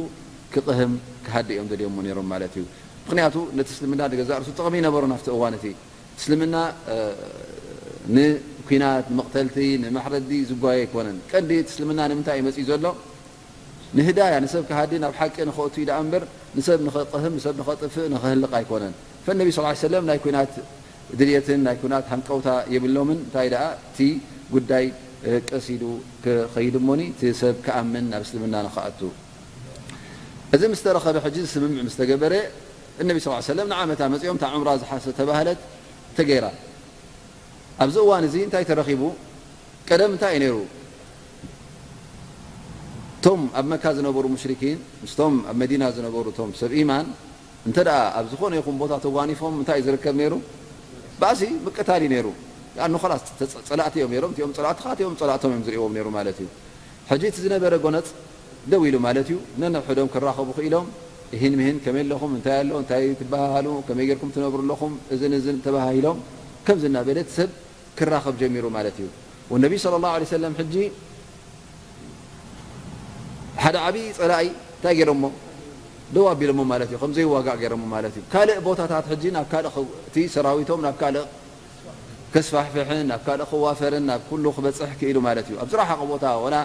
ክቕህም ክሃዲ እዮም ደልዮሞ ነይሮም ማለት እዩ ምክንያቱ ነቲ እስልምና ንገዛእ ርእሱ ጥቕሚ ይነበሮ ናብቲ እዋን እቲ እስልምና ንኩናት ንመቕተልቲ ንማሕረዲ ዝጓየ ኣይኮነን ቀንዲ እቲ እስልምና ንምንታይ እዩ መፅኡ ዘሎ ንህዳያ ንሰብ ክሃዲ ናብ ሓቂ ንኸእቱ ኢዳ እምበር ንሰብ ንኸቅህም ንሰብ ንኸጥፍእ ንኸህልቕ ኣይኮነን ፈነቢ ስ ሰለም ናይ ኩናት ድልየትን ናይ ኩናት ሃንቀውታ የብሎምን እንታይ ደኣ እቲ ጉዳይ ቀስ ኢሉ ክኸይድ እሞኒ እቲ ሰብ ክኣምን ናብ እስልምና ንኸኣቱ እዚ ምስ ተረኸበ ሕጂ ስምምዕ ምስ ተገበረ እነቢ ስ ሰለም ንዓመታ መፂኦም እታ ዑምራ ዝሓሰ ተባህለት ተገይራ ኣብዚ እዋን እዚ እንታይ ተረኺቡ ቀደም እንታይ እዩ ነይሩ እቶም ኣብ መካ ዝነበሩ ሙሽሪኪን ምስቶም ኣብ መዲና ዝነበሩ እቶም ሰብ ኢማን እንተ ደኣ ኣብ ዝኾነ ይኹን ቦታ ተጓኒፎም እንታይ እዩ ዝርከብ ነይሩ ባእሲ ምቅታል እዩ ነይሩ ኣኑ ኸላስ ፀላእቲ እዮም ነይሮም እቲኦም ፀላእትኻ እቲኦም ፀላእቶም እዮም ዝርእዎም ነይሩ ማለት እዩ ሕጂ እቲ ዝነበረ ጎነፅ ደው ኢሉ ማለት እዩ ነንሕዶም ክራኸቡ ክኢሎም ይህን ምሂን ከመይ ኣለኹም እንታይ ኣሎ እንታይ ትበሃሃሉ ከመይ ጌርኩም ትነብሩ ኣለኹም እዝን እዝን ተባሃሂሎም ከምዚ እናበለት ሰብ ክራኸብ ጀሚሩ ማለት እዩ ወነቢ صلى الله عليه وسلم ሕጂ ሓደ ዓብዪ ፀላኢ እንታይ ገይሮሞ ደው ኣቢሎሞ ማለት እዩ ከም ዘይዋጋእ ገይሮሞ ማለት እዩ ካልእ ቦታታት ሕጂ ናብ ካልእ እቲ ሰራዊቶም ናብ ካልእ ከስፋሕፍሕን ናብ ካልእ ክዋፈርን ናብ ኩሉ ክበፅሕ ክኢሉ ማለት እዩ ኣብ ዝረሓቐ ቦታ ወላ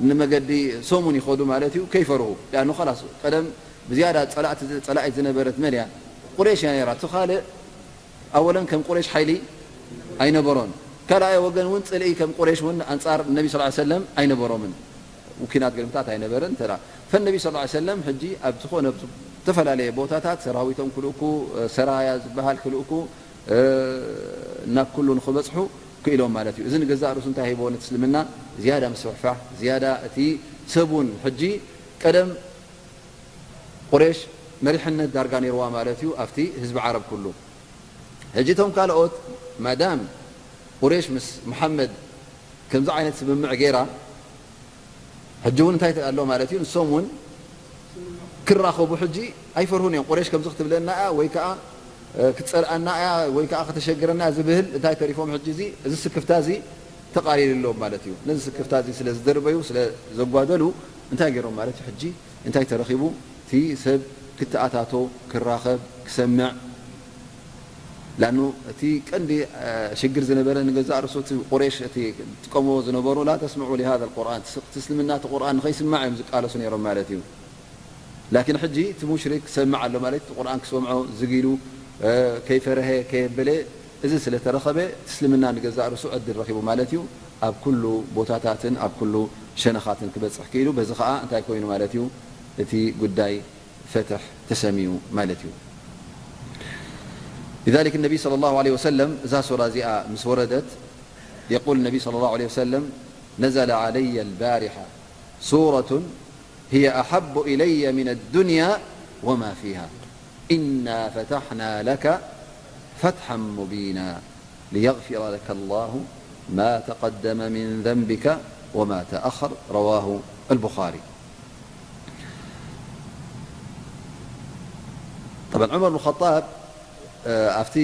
ንመገዲ ሰሙን ይኸዱ ማለት እዩ ከይፈርሁ ያኑ ኸላስ ቀደም ብዝያዳ ፀላእቲ ፀላኢት ዝነበረት መን እያ ቁሬሽ እያ ነይራ እቲ ካልእ ኣወለን ከም ቁሬሽ ሓይሊ ኣይነበሮን ካልኣይ ወገን እውን ፅልኢ ከም ቁሬሽ እውን ኣንፃር ነቢ ስ ሰለም ኣይነበሮምን ውኪናት ገልምታት ኣይነበረን እንተ ፈነቢ ስ ሰለም ሕጂ ኣብ ዝኾነ ዝተፈላለየ ቦታታት ሰራዊቶም ክልእኩ ሰራያ ዝበሃል ክልእኩ ናብ ኩሉ ንክበፅሑ ክኢሎም ማለት እዩ እዚ ንገዛእ ርእሱ እንታይ ሂቦ ነቲ እስልምና ዝያዳ ምስፍሕፋሕ ዝያዳ እቲ ሰብ እውን ሕጂ ቀደም ቁሬሽ መሪሕነት ዳርጋ ነይርዋ ማለት እዩ ኣብቲ ህዝቢ ዓረብ ኩሉ ሕጂ እቶም ካልኦት ማዳም ቁሬሽ ምስ ሙሓመድ ከምዚ ዓይነት ስምምዕ ገይራ ሕጂ እውን እንታይ ኣሎ ማለት እዩ ንሶም እውን ክራኸቡ ሕጂ ኣይፈርሁን እዮም። ቁሬሽ ከምዚ ክትብለና እያ ወይ ከዓ ክትፀልኣና እያ ወይ ከዓ ከተሸግረና እያ ዝብህል እንታይ ተሪፎም? ሕጂ እዚ እዚ ስክፍታ እዚ ተቓሊልሎም ማለት እዩ። ነዚ ስክፍታ እዚ ስለ ዝደርበዩ፣ ስለ ዘጓደሉ እንታይ ገይሮም ማለት እዩ? ሕጂ እንታይ ተረኺቡ? እቲ ሰብ ክተኣታቶ፣ ክራኸብ፣ ክሰምዕ። ላኑ እቲ ቀንዲ ሽግር ዝነበረ ንገዛእ ርእሱ እቲ ቁሬሽ እቲ ጥቀምዎ ዝነበሩ ላ ተስምዑ ሊሃذ القرآن፣ እቲ እስልምና እቲ ቁርኣን ንኸይስማዕ እዮም ዝቃለሱ ነይሮም ማለት እዩ። ላኪን ሕጂ እቲ ሙሽሪክ ክሰምዕ ኣሎ ማለት እቲ ቁርኣን ክሰምዖ ዝጊሉ ከይፈረሀ ከየበለ እዚ ስለ ተረኸበ እቲ እስልምና ንገዛእ ርእሱ ዕድል ረኺቡ ማለት እዩ። ኣብ ኩሉ ቦታታትን ኣብ ኩሉ ሸነኻትን ክበፅሕ ክኢሉ። በዚ ከዓ እንታይ ኮይኑ ማለት እዩ? እቲ ጉዳይ ፈትሕ ተሰምዩ ማለት እዩ። لذلك النبي صلى الله عليه وسلم እዛ ሱራ እዚኣ ምስ ወረደት يقول النبي صلى الله عليه وسلم نزل علي البارحة سورة هي أحب إلي من الدنيا وما فيها إنا فتحنا لك فتحا مبينا ليغفر لك الله ما تقدم من ذنبك وما تأخر رواه البخاري. طبعا عمر بن الخطاب ኣብቲ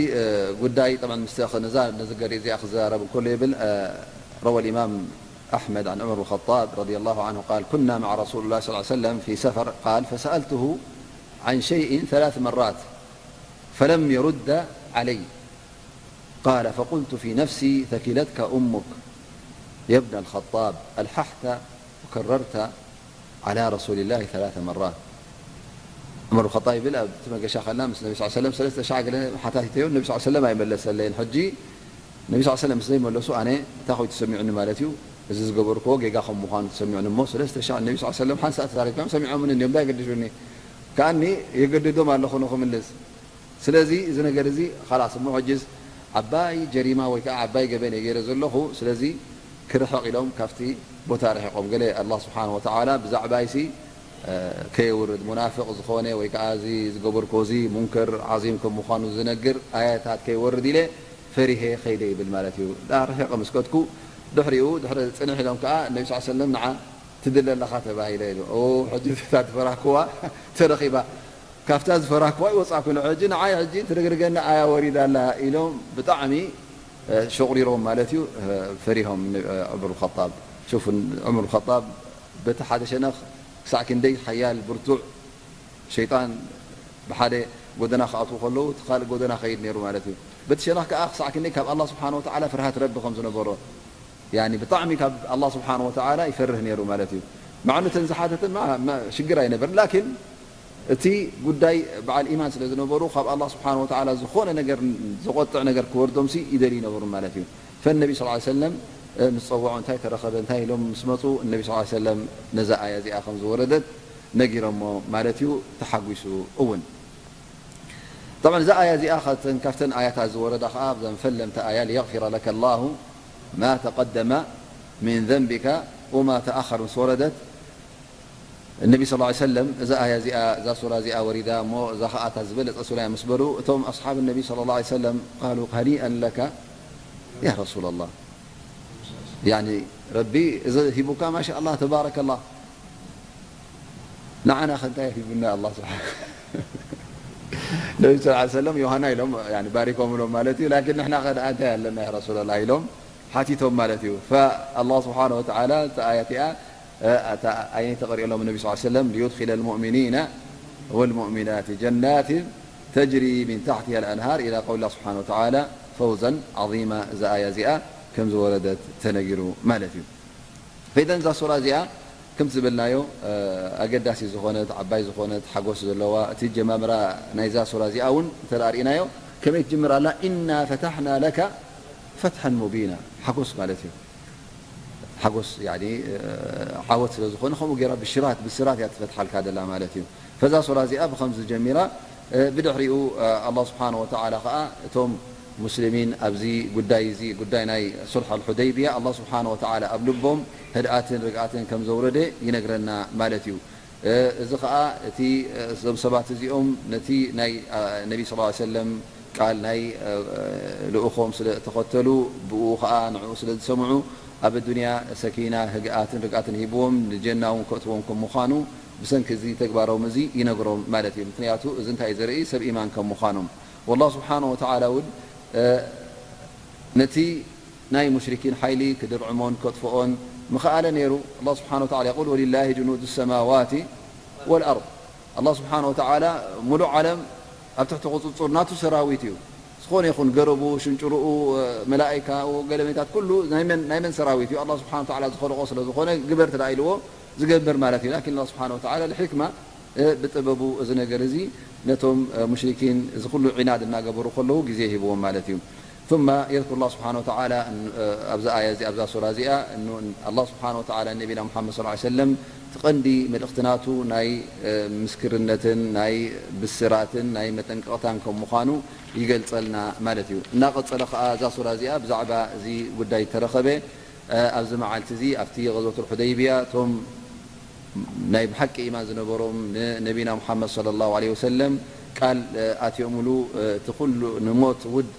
ጉዳይ طبعا ምስ ነዛ ነዚ ገሪ እዚኣ ክዘራረብ እንከሎ ይብል روى الإمام أحمد عن عمر بن الخطاب رضي الله عنه قال كنا مع رسول الله صلى الله عليه وسلم في سفر قال فسألته عن شيء ثلاث مرات فلم يرد علي قال فقلت في نفسي ثكلتك أمك يا ابن الخطاب ألححت وكررت على رسول الله ثلاث مرات. ዑመር ኸጣብ ይብል ኣብቲ መገሻ ከላ ምስ ነቢ ስ ሰለም ሰለስተ ሻዕ ገለ ሓታቲተዮ ነቢ ስ ሰለም ኣይመለሰለይን። ሕጂ ነቢ ስ ሰለም ምስ ዘይመለሱ ኣነ እንታይ ኮይ ተሰሚዑኒ ማለት እዩ? እዚ ዝገበርክዎ ጌጋ ከም ምዃኑ ተሰሚዑኒ እሞ ሰለስተ ሻዕ ነቢ ስ ሰለም ሓንሳእ ተዛሪብካዮም ሰሚዖምኒ እንዲዮም እንታይ ገድሹኒ? ከኣኒ የገድዶም ኣለኹ ንኽምልስ። ስለዚ እዚ ነገር እዚ ኻላስ እሞ ሕጅስ ዓባይ ጀሪማ ወይ ከዓ ዓባይ ገበን እየ ገይረ ዘለኹ። ስለዚ ክርሕቕ ኢሎም ካብቲ ቦታ ርሒቖም። ገለ ኣላህ ስብሓን ወተዓላ ብዛዕባይሲ ከየውርድ ሙናፍቕ ዝኾነ ወይ ከዓ እዚ ዝገበርኮ እዚ ሙንከር ዓዚም ከም ምዃኑ ዝነግር ኣያታት ከይወርድ ኢለ ፈሪሄ ኸይደ ይብል ማለት እዩ። ዳ ርሒቐ ምስ ከድኩ ድሕሪኡ ድሕሪ ፅንሕ ኢሎም ከዓ ነቢ ስ ሰለም ንዓ ትድለ ኣለኻ ተባሂለ ኢሉ። ኦ፣ ሕጂ እታ ትፈራህክዋ ተረኺባ። ካብታ ዝፈራህክዋ ይወፃእኩ ኢሉ። ሕጂ ንዓይ ሕጂ ትርግርገኒ ኣያ ወሪዳ ኣላ ኢሎም ብጣዕሚ ሸቑሪሮም ማለት እዩ። ፈሪሆም ዑመር ኸጣብ። ሹፍ ዑመር ኸጣብ በቲ ሓደ ሸነኽ ክሳዕ ክንደይ ሓያል ብርቱዕ ሸይጣን ብሓደ ጎደና ክኣትዉ ከለዉ እቲ ካልእ ጎደና ኸይድ ነይሩ ማለት እዩ። በቲ ሸነኽ ከዓ ክሳዕ ክንደይ ካብ ኣላህ ስብሓን ወተዓላ ፍርሃት ረቢ ከም ዝነበሮ ያኒ ብጣዕሚ ካብ ኣላህ ስብሓን ወተዓላ ይፈርህ ነይሩ ማለት እዩ። መዓኑ እተን ዝሓተተን ማ- ማ- ሽግር ኣይነበርን። ላኪን እቲ ጉዳይ በዓል ኢማን ስለ ዝነበሩ ካብ ኣላህ ስብሓን ወተዓላ ዝኾነ ነገር ዘቆጥዕ ነገር ክወርዶምሲ ይደልዩ ይነበሩ ማለት እዩ። ፈነቢ ስ ሰለም ምስ ፀውዖ እንታይ ተረኸበ እንታይ ኢሎም ምስ መፁ እነቢ ስ ሰለም ነዛ ኣያ እዚኣ ከም ዝወረደት ነጊሮሞ ማለት እዩ። ተሓጒሱ እውን طبعا እዛ ኣያ እዚኣ ካብተን ካብተን ኣያታት ዝወረዳ ከዓ ኣብዘን ፈለምቲ ኣያ ليغفر لك الله ما تقدم من ذنبك وما تأخر ምስ ወረደት እነቢ ስ ሰለም እዛ ኣያ እዚኣ እዛ ሱራ እዚኣ ወሪዳ እሞ እዛ ከዓ እታ ዝበለፀ ሱራ እያ ምስ በሉ እቶም ኣስሓብ ነቢ صلى الله عليه وسلم قالوا هنيئا لك يا رسول الله ያኒ ረቢ እዚ ሂቡካ ማሻ ኣላህ ተባረከ ኣላህ ንዓና ከ እንታይ ሂቡና ኣላህ ስብሓን ነቢ ስ ሰለም ዮሃና ኢሎም ያኒ ባሪኮም ኢሎም ማለት እዩ። ላኪን ንሕና ከ ደኣ እንታይ ኣለና ያ ረሱላላህ ኢሎም ሓቲቶም ማለት እዩ። ፈኣላህ ስብሓን ወተዓላ እታ ኣያት እያ እታ ኣየነይቲ ቀሪኦሎም ነቢ ስ ሰለም ليدخل المؤمنين والمؤمنات جنات تجري من تحتها الأنهار إلى قول الله سبحانه وتعالى فوزا عظيما እዛ ኣያ እዚኣ ከም ዝወረደት ተነጊሩ ማለት እዩ። ፈኢደን እዛ ሱራ እዚኣ ከምቲ ዝበልናዮ ኣገዳሲ ዝኾነት ዓባይ ዝኾነት ሓጎስ ዘለዋ እቲ ጀማምራ ናይዛ ሱራ እዚኣ እውን እንተ ርኢናዮ ከመይ ትጅምር ኣላ إنا فتحنا لك فتحا مبينا ሓጎስ ማለት እዩ። ሓጎስ ያኒ ዓወት ስለ ዝኾነ ከምኡ ገይራ ብሽራት ብስራት እያ ትፈትሓልካ ደላ ማለት እዩ። ፈዛ ሱራ እዚኣ ብኸምዚ ጀሚራ ብድሕሪኡ ኣላህ ስብሓን ወተዓላ ከዓ እቶም ሙስሊሚን ኣብዚ ጉዳይ እዚ ጉዳይ ናይ ሱልሕ ኣልሑደይብያ ኣላህ ስብሓን ወተዓላ ኣብ ልቦም ህድኣትን ርግኣትን ከም ዘውረደ ይነግረና ማለት እዩ። እዚ ከዓ እቲ እዞም ሰባት እዚኦም ነቲ ናይ ነቢ ስ ሰለም ቃል ናይ ልኡኾም ስለ እተኸተሉ ብኡ ከዓ ንዕኡ ስለ ዝሰምዑ ኣብ ኣዱንያ ሰኪና ህግኣትን ርግኣትን ሂብዎም ንጀና እውን ከእትዎም ከም ምዃኑ ብሰንኪ እዚ ተግባሮም እዚ ይነግሮም ማለት እዩ። ምክንያቱ እዚ እንታይ ዘርኢ ሰብ ኢማን ከም ምዃኖም። ወላህ ስብሓነ ወተዓላ እውን፣ እ፣ ነቲ ናይ ሙሽሪኪን ሓይሊ ክድርዕሞን ከጥፍኦን ምኽኣለ ነይሩ። ኣላህ ስብሓነ ወተዓላ የቁል፣ "ወሊላሂ ጅኑዱ ሰማዋቲ ወልኣርድ።" ኣላህ ስብሓነ ወተዓላ ሙሉእ ዓለም ኣብ ትሕቲ ቁጽጽር ናቱ ሰራዊት እዩ። ዝኾነ ይኹን ገረቡ፣ ሽንጭርኡ፣ መላኢካኡ፣ ገለሜታት ኩሉ ናይ መን፣ ናይ መን ሰራዊት እዩ? ኣላህ ስብሓነ ወተዓላ ዝኸለቆ ስለ ዝኾነ ግበር እንተ ደኣ ኢልዎ ዝገብር ማለት እዩ። ላኪን ኣላህ ስብሓነ ወተዓላ ልሕክማ፣ እ፣ ብጥበቡ እዚ ነገር እዚ ነቶም፣ እ፣ ሙሽሪኪን እዚ ኩሉ ዒናድ እናገበሩ ከለዉ ግዜ ሂብዎም ማለት እዩ። ثم يذكر الله سبحانه وتعالى፣ እ፣ ኣብዚ ኣያ እዚ፣ ኣብዛ ሱራ እዚኣ፣ እኑ ኣላህ ስብሓነ ወተዓላ ነቢና ሙሓመድ ሰለላሁ ዐለይሂ ወሰለም እቲ ቀንዲ መልእኽቲ ናቱ ናይ፣ እ፣ ምስክርነትን ናይ ብስራትን ናይ መጠንቀቕታን ከም ምዃኑ ይገልጸልና ማለት እዩ። እናቐጸለ ኸኣ እዛ ሱራ እዚኣ ብዛዕባ እዚ ጉዳይ ተረኸበ። እ፣ ኣብዚ መዓልቲ እዚ ኣብቲ ገዝወቱል ሑደይብያ እቶም ናይ ብሓቂ ኢማን ዝነበሮም ንነቢና ሙሓመድ ሰለላሁ ዐለይሂ ወሰለም ቃል፣ እ፣ ኣትዮምሉ፣ እ፣ እቲ ኩሉ ንሞት ውድ፣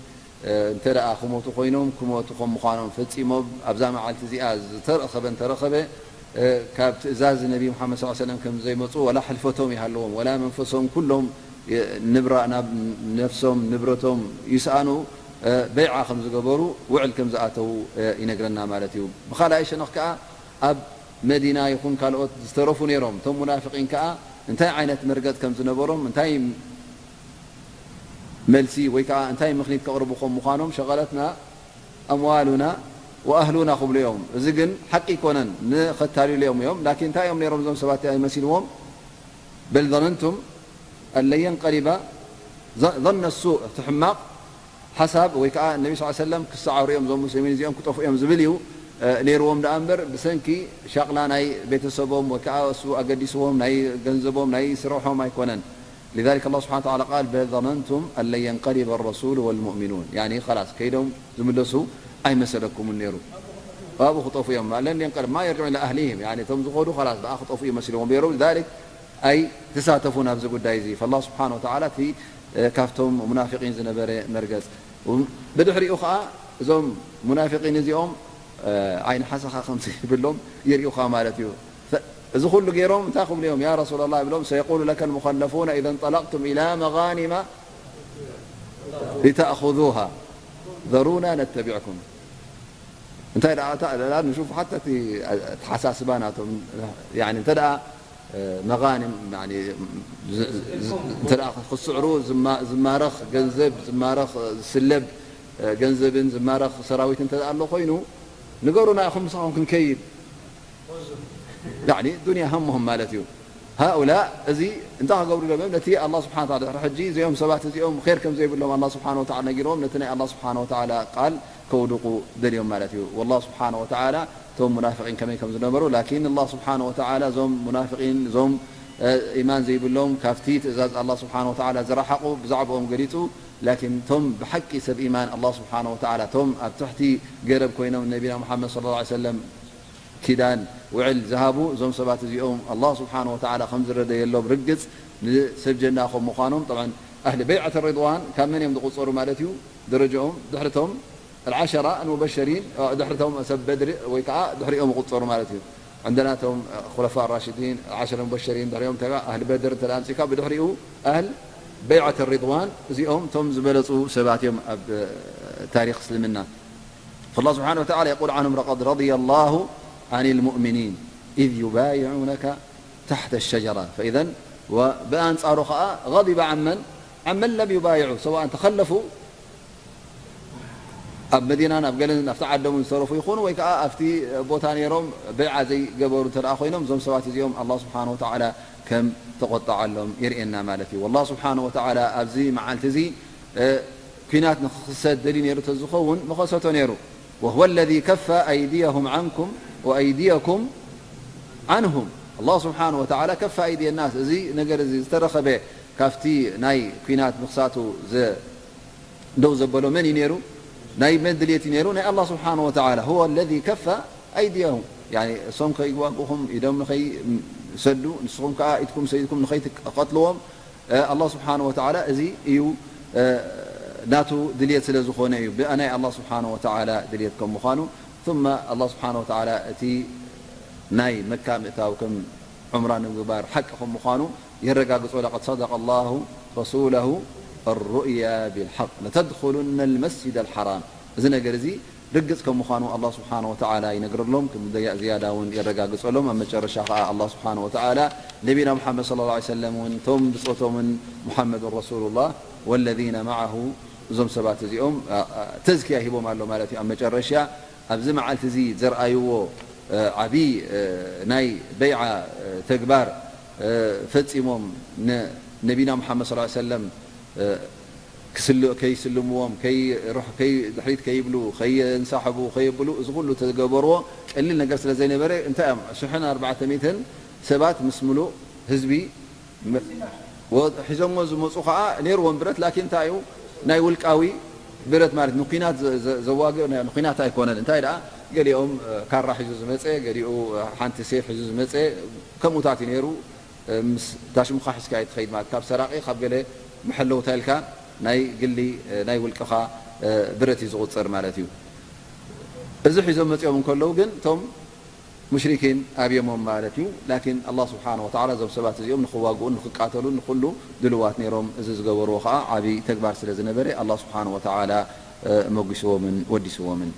እ፣ እንተ ደኣ ክሞቱ ኮይኖም ክሞቱ ከም ምዃኖም ፈጺሞም ኣብዛ መዓልቲ እዚኣ ዝተረኸበ እንተረኸበ፣ እ፣ ካብ ትእዛዝ ነቢ ሙሓመድ ሰለላሁ ዐለይሂ ወሰለም ከም ዘይመጹ ወላ ሕልፈቶም ይሃልዎም ወላ መንፈሶም ኩሎም፣ እ፣ ንብራ-፣ ናብ ነፍሶም ንብረቶም ይስኣኑ፣ እ፣ በይዓ ከም ዝገበሩ ውዕል ከም ዝኣተዉ፣ እ፣ ይነግረና ማለት እዩ። ብኻልኣይ ሸነኽ ከኣ ኣብ መዲና ይኹን ካልኦት ዝተረፉ ነይሮም። እቶም ሙናፍቂን ከኣ እንታይ ዓይነት መርገጽ ከም ዝነበሮም፣ እንታይ መልሲ ወይ ከኣ እንታይ ምኽኒት ከቕርቡ ከም ምዃኖም፣ "ሸቐለትና ኣምዋሉና ወኣህሉና" ክብሉ እዮም። እዚ ግን ሓቂ ኣይኮነን፣ ንኸታልሉ እዮም እዮም። ላኪን እንታይ እዮም ነይሮም እዞም ሰባት መሲልዎም? "በል ظننتم أن لن ينقلب"፣ ظ-፣ ظن السوء፣ እቲ ሕማቕ ሓሳብ ወይ ከኣ ነቢ ስ ሰለም ክሰዓሩ እዮም፣ እዞም ሙስሊሚን እዚኦም ክጠፍኡ እዮም ዝብል እዩ፣ እ፣ ነይርዎም ደኣ እምበር፣ ብሰንኪ ሻቕላ ናይ ቤተሰቦም ወይ ከኣ እሱ ኣገዲስዎም፣ ናይ ገንዘቦም፣ ናይ ስርሖም ኣይኮነን። لذلك الله سبحانه وتعالى قال: "بل ظننتم أن لن ينقلب الرسول والمؤمنون"፣ ያኒ ኸላስ ከይዶም ዝምለሱ ኣይመሰለኩምን ነይሩ። ኣብኡ ክጠፉ እዮም። لن ينقلب، ما يرجعون إلى أهلهم، ያኒ እቶም ዝኸዱ ኸላስ ብኣ ክጠፉ እዩ መሲልዎም ነይሩ። لذلك ኣይተሳተፉን ኣብዚ ጉዳይ እዚ። فالله سبحانه وتعالى እቲ፣ እ፣ ካብቶም ሙናፊቂን ዝነበረ መርገጽ። ብድሕሪኡ ኸኣ እዞም ሙናፊቂን እዚኦም፣ እ፣ ዓይኒ ሓሰኻ ከም ዘይብሎም የርእዩኻ ማለት እዩ። ፈ-፣ እዚ ኩሉ ገይሮም እንታይ ክብሉ እዮም? "يا رسول الله" ይብሎም፣ "سيقول لك المخلفون إذا انطلقتم إلى مغانم لتأخذوها ذرونا نتبعكم". እንታይ ደኣ፣ እታ፣ ላ፣ ንሹፍ ሓታ እቲ ኣተሓሳስባ ናቶም፣ ያኒ፣ እንተ ደኣ፣ እ፣ መጋኒም፣ ያኒ፣ ዝ-፣ ዝ-፣ እንተ ደኣ ክስዕሩ ዝማ-፣ ዝማረኽ ገንዘብ፣ ዝማረኽ፣ እ፣ ዝስለብ፣ እ፣ ገንዘብን ዝማረኽ ሰራዊት እንተ ደኣ ኣሎ ኮይኑ፣ ንገሩና ኢኹም ምሳኹም ክንከይድ። ያኒ፣ ዱንያ ሃሞም ማለት እዩ። ሃኡላእ እዚ እንታይ ክገብሩ ኢሎም እዮም? ነቲ ኣላህ ስብሓነ ወተዓላ ድሕሪ ሕጂ እዚኦም ሰባት እዚኦም ኸይር ከም ዘይብሎም ኣላህ ስብሓነ ወተዓላ ነጊርዎም፣ ነቲ ናይ ኣላህ ስብሓነ ወተዓላ ቃል ከውድቑ ደልዮም ማለት እዩ። ወላህ ስብሓነ ወተዓላ እቶም ሙናፍቂን ከመይ ከም ዝነበሩ፣ ላኪን ኣላህ ስብሓነ ወተዓላ እዞም ሙናፍቂን፣ እዞም፣ እ፣ ኢማን ዘይብሎም፣ ካብቲ ትእዛዝ ኣላህ ስብሓነ ወተዓላ ዝረሓቑ ብዛዕባኦም ገሊጹ። ላኪን እቶም ብሓቂ ሰብ ኢማን ኣላህ ስብሓነ ወተዓላ፣ እቶም ኣብ ትሕቲ ገረብ ኮይኖም ነቢና ሙሓመድ ሰለላሁ ዐለይሂ ወሰለም ኪዳን፣ ውዕል ዝሃቡ እዞም ሰባት እዚኦም ኣላህ ስብሓነ ወተዓላ ከም ዝረደየሎም ርግጽ፣ ንሰብ ጀና ከም ምዃኖም። ጠብዓን ኣህሊ በይዓት ሪድዋን ካብ መን እዮም ዝቑጸሩ ማለት እዩ? ደረጃኦም ድሕርቶም ኣልዓሸራ ኣልሙበሸሪን፣ እ፣ ድሕርቶም ሰብ በድሪ ወይ ከዓ ድሕሪኦም ይቑጸሩ ማለት እዩ። ዕንደናቶም፣ እ፣ ኹለፋ ራሽዲን፣ ዓሸረ ሙበሸሪን፣ ድሕሪኦም ተጋ ኣህሊ በድር እንተ ኣምጺእካ፣ ብድሕሪኡ ኣህል በይዓት ሪድዋን፣ እዚኦም እቶም ዝበለጹ ሰባት እዮም ኣብ፣ እ፣ ታሪኽ እስልምና። فالله سبحانه وتعالى يقول عنهم: "لقد رضي الله عن المؤمنين إذ يبايعونك تحت الشجرة". فإذا، وبأنصاره خاء غضب عمن، عمن لم يبايعوا، سواء تخلفوا ኣብ መዲናን ኣብ ገለን ኣብቲ ዓዶምን ዝተረፉ ይኹኑ ወይ ከዓ ኣብቲ ቦታ ነይሮም በይዓ ዘይገበሩ እንተ ደኣ ኮይኖም፣ እዞም ሰባት እዚኦም ኣላህ ስብሓነ ወተዓላ ከም ተቖጠዓሎም የርእየና ማለት እዩ። ወላህ ስብሓነ ወተዓላ ኣብዚ መዓልቲ እዚ፣ እ፣ ኲናት ንኽኽሰት ደልዩ ነይሩ ተዝኸውን ምኸሰቶ ነይሩ። "وهو الذي كف أيديهم عنكم وأيديكم عنهم". ኣላህ ስብሓነ ወተዓላ ከፈ ኣይድየ ናስ፣ እዚ ነገር እዚ ዝተረኸበ ካብቲ ናይ ኲናት ምኽሳቱ ዘ-፣ ደው ዘበሎ መን እዩ ነይሩ? ናይ መን ድልየት እዩ ነይሩ? ናይ ኣላህ ስብሓነ ወተዓላ። "هو الذي كف أيديهم"፣ ያኒ እሶም ከይዋግኡኹም፣ ኢዶም ንኸይሰዱ፣ ንስኹም ከኣ ኢድኩም ሰዲድኩም ንኸይትቀትልዎም፣ እ፣ ኣላህ ስብሓነ ወተዓላ እዚ እዩ፣ እ፣ ናቱ ድልየት ስለ ዝኾነ እዩ፣ ብናይ ኣላህ ስብሓነ ወተዓላ ድልየት ከም ምዃኑ። ثم ኣላህ ስብሓነ ወተዓላ እቲ ናይ መካ ምእታው ከም ዑምራ ንምግባር ሓቂ ከም ምዃኑ የረጋግጾ። ለቀድ ሰደቀ ላሁ ረሱለሁ ሩእያ ቢልሓቅ ለተድኹሉነ ልመስጅድ ኣልሓራም። እዚ ነገር እዚ ርግጽ ከም ምዃኑ ኣላህ ስብሓነ ወተዓላ ይነግረሎም፣ ከም ዝያዳ እውን የረጋግጸሎም። ኣብ መጨረሻ ኸዓ ኣላህ ስብሓነ ወተዓላ ነቢና ሙሓመድ ሰለላሁ ዐለይሂ ወሰለም እውን እቶም ብጾቶምን ሙሓመዱን ረሱሉላህ ወለዚነ መዓሁ፣ እዞም ሰባት እዚኦም ተዝኪያ ሂቦም ኣሎ ማለት እዩ። ኣብ መጨረሻ ኣብዚ መዓልቲ እዚ ዘርኣይዎ ዓብዪ ናይ በይዓ ተግባር ፈጺሞም፣ ነቢና ሙሓመድ ሰለላሁ ዐለይሂ ወሰለም ከይስልምዎም፣ ድሕሪት ከይብሉ፣ ከየንሳሕቡ፣ ከየብሉ፣ እዚ ኩሉ ተገበርዎ ቀሊል ነገር ስለ ዘይነበረ፣ እንታይ እዮም ሽሕን ኣርባዕተ ሚእትን ሰባት ምስ ምሉእ ህዝቢ ሒዞሞ ዝመፁ ከዓ ነይርዎም ብረት፣ ላኪን እንታይ እዩ ናይ ውልቃዊ ብረት ማለት ንኩናት ዘዋግእ ኩናት ኣይኮነን። እንታይ ደኣ ገሊኦም ካራ ሒዙ ዝመፀ፣ ገሊኡ ሓንቲ ሴፍ ሒዙ ዝመፀ ከምኡታት እዩ ነይሩ። ምስ ታሽሙኻ ሒዝካ እዩ ትኸይድ ማለት ካብ ሰራቂ ካብ ገለ መሐለውታ ኢልካ ናይ ግሊ ናይ ውልቅኻ ብረት እዩ ዝቁፀር ማለት እዩ። እዚ ሒዞም መፂኦም እንከለዉ ግን እቶም ሙሽሪኪን ኣብዮሞም ማለት እዩ። ላኪን ኣላህ ስብሓነ ወተዓላ እዞም ሰባት እዚኦም ንኽዋግኡን ንኽቃተሉን ንኹሉ ድልዋት ነይሮም። እዚ ዝገበርዎ ከዓ ዓብዪ ተግባር ስለ ዝነበረ ኣላህ ስብሓነ ወተዓላ መጒስዎምን ወዲስዎምን።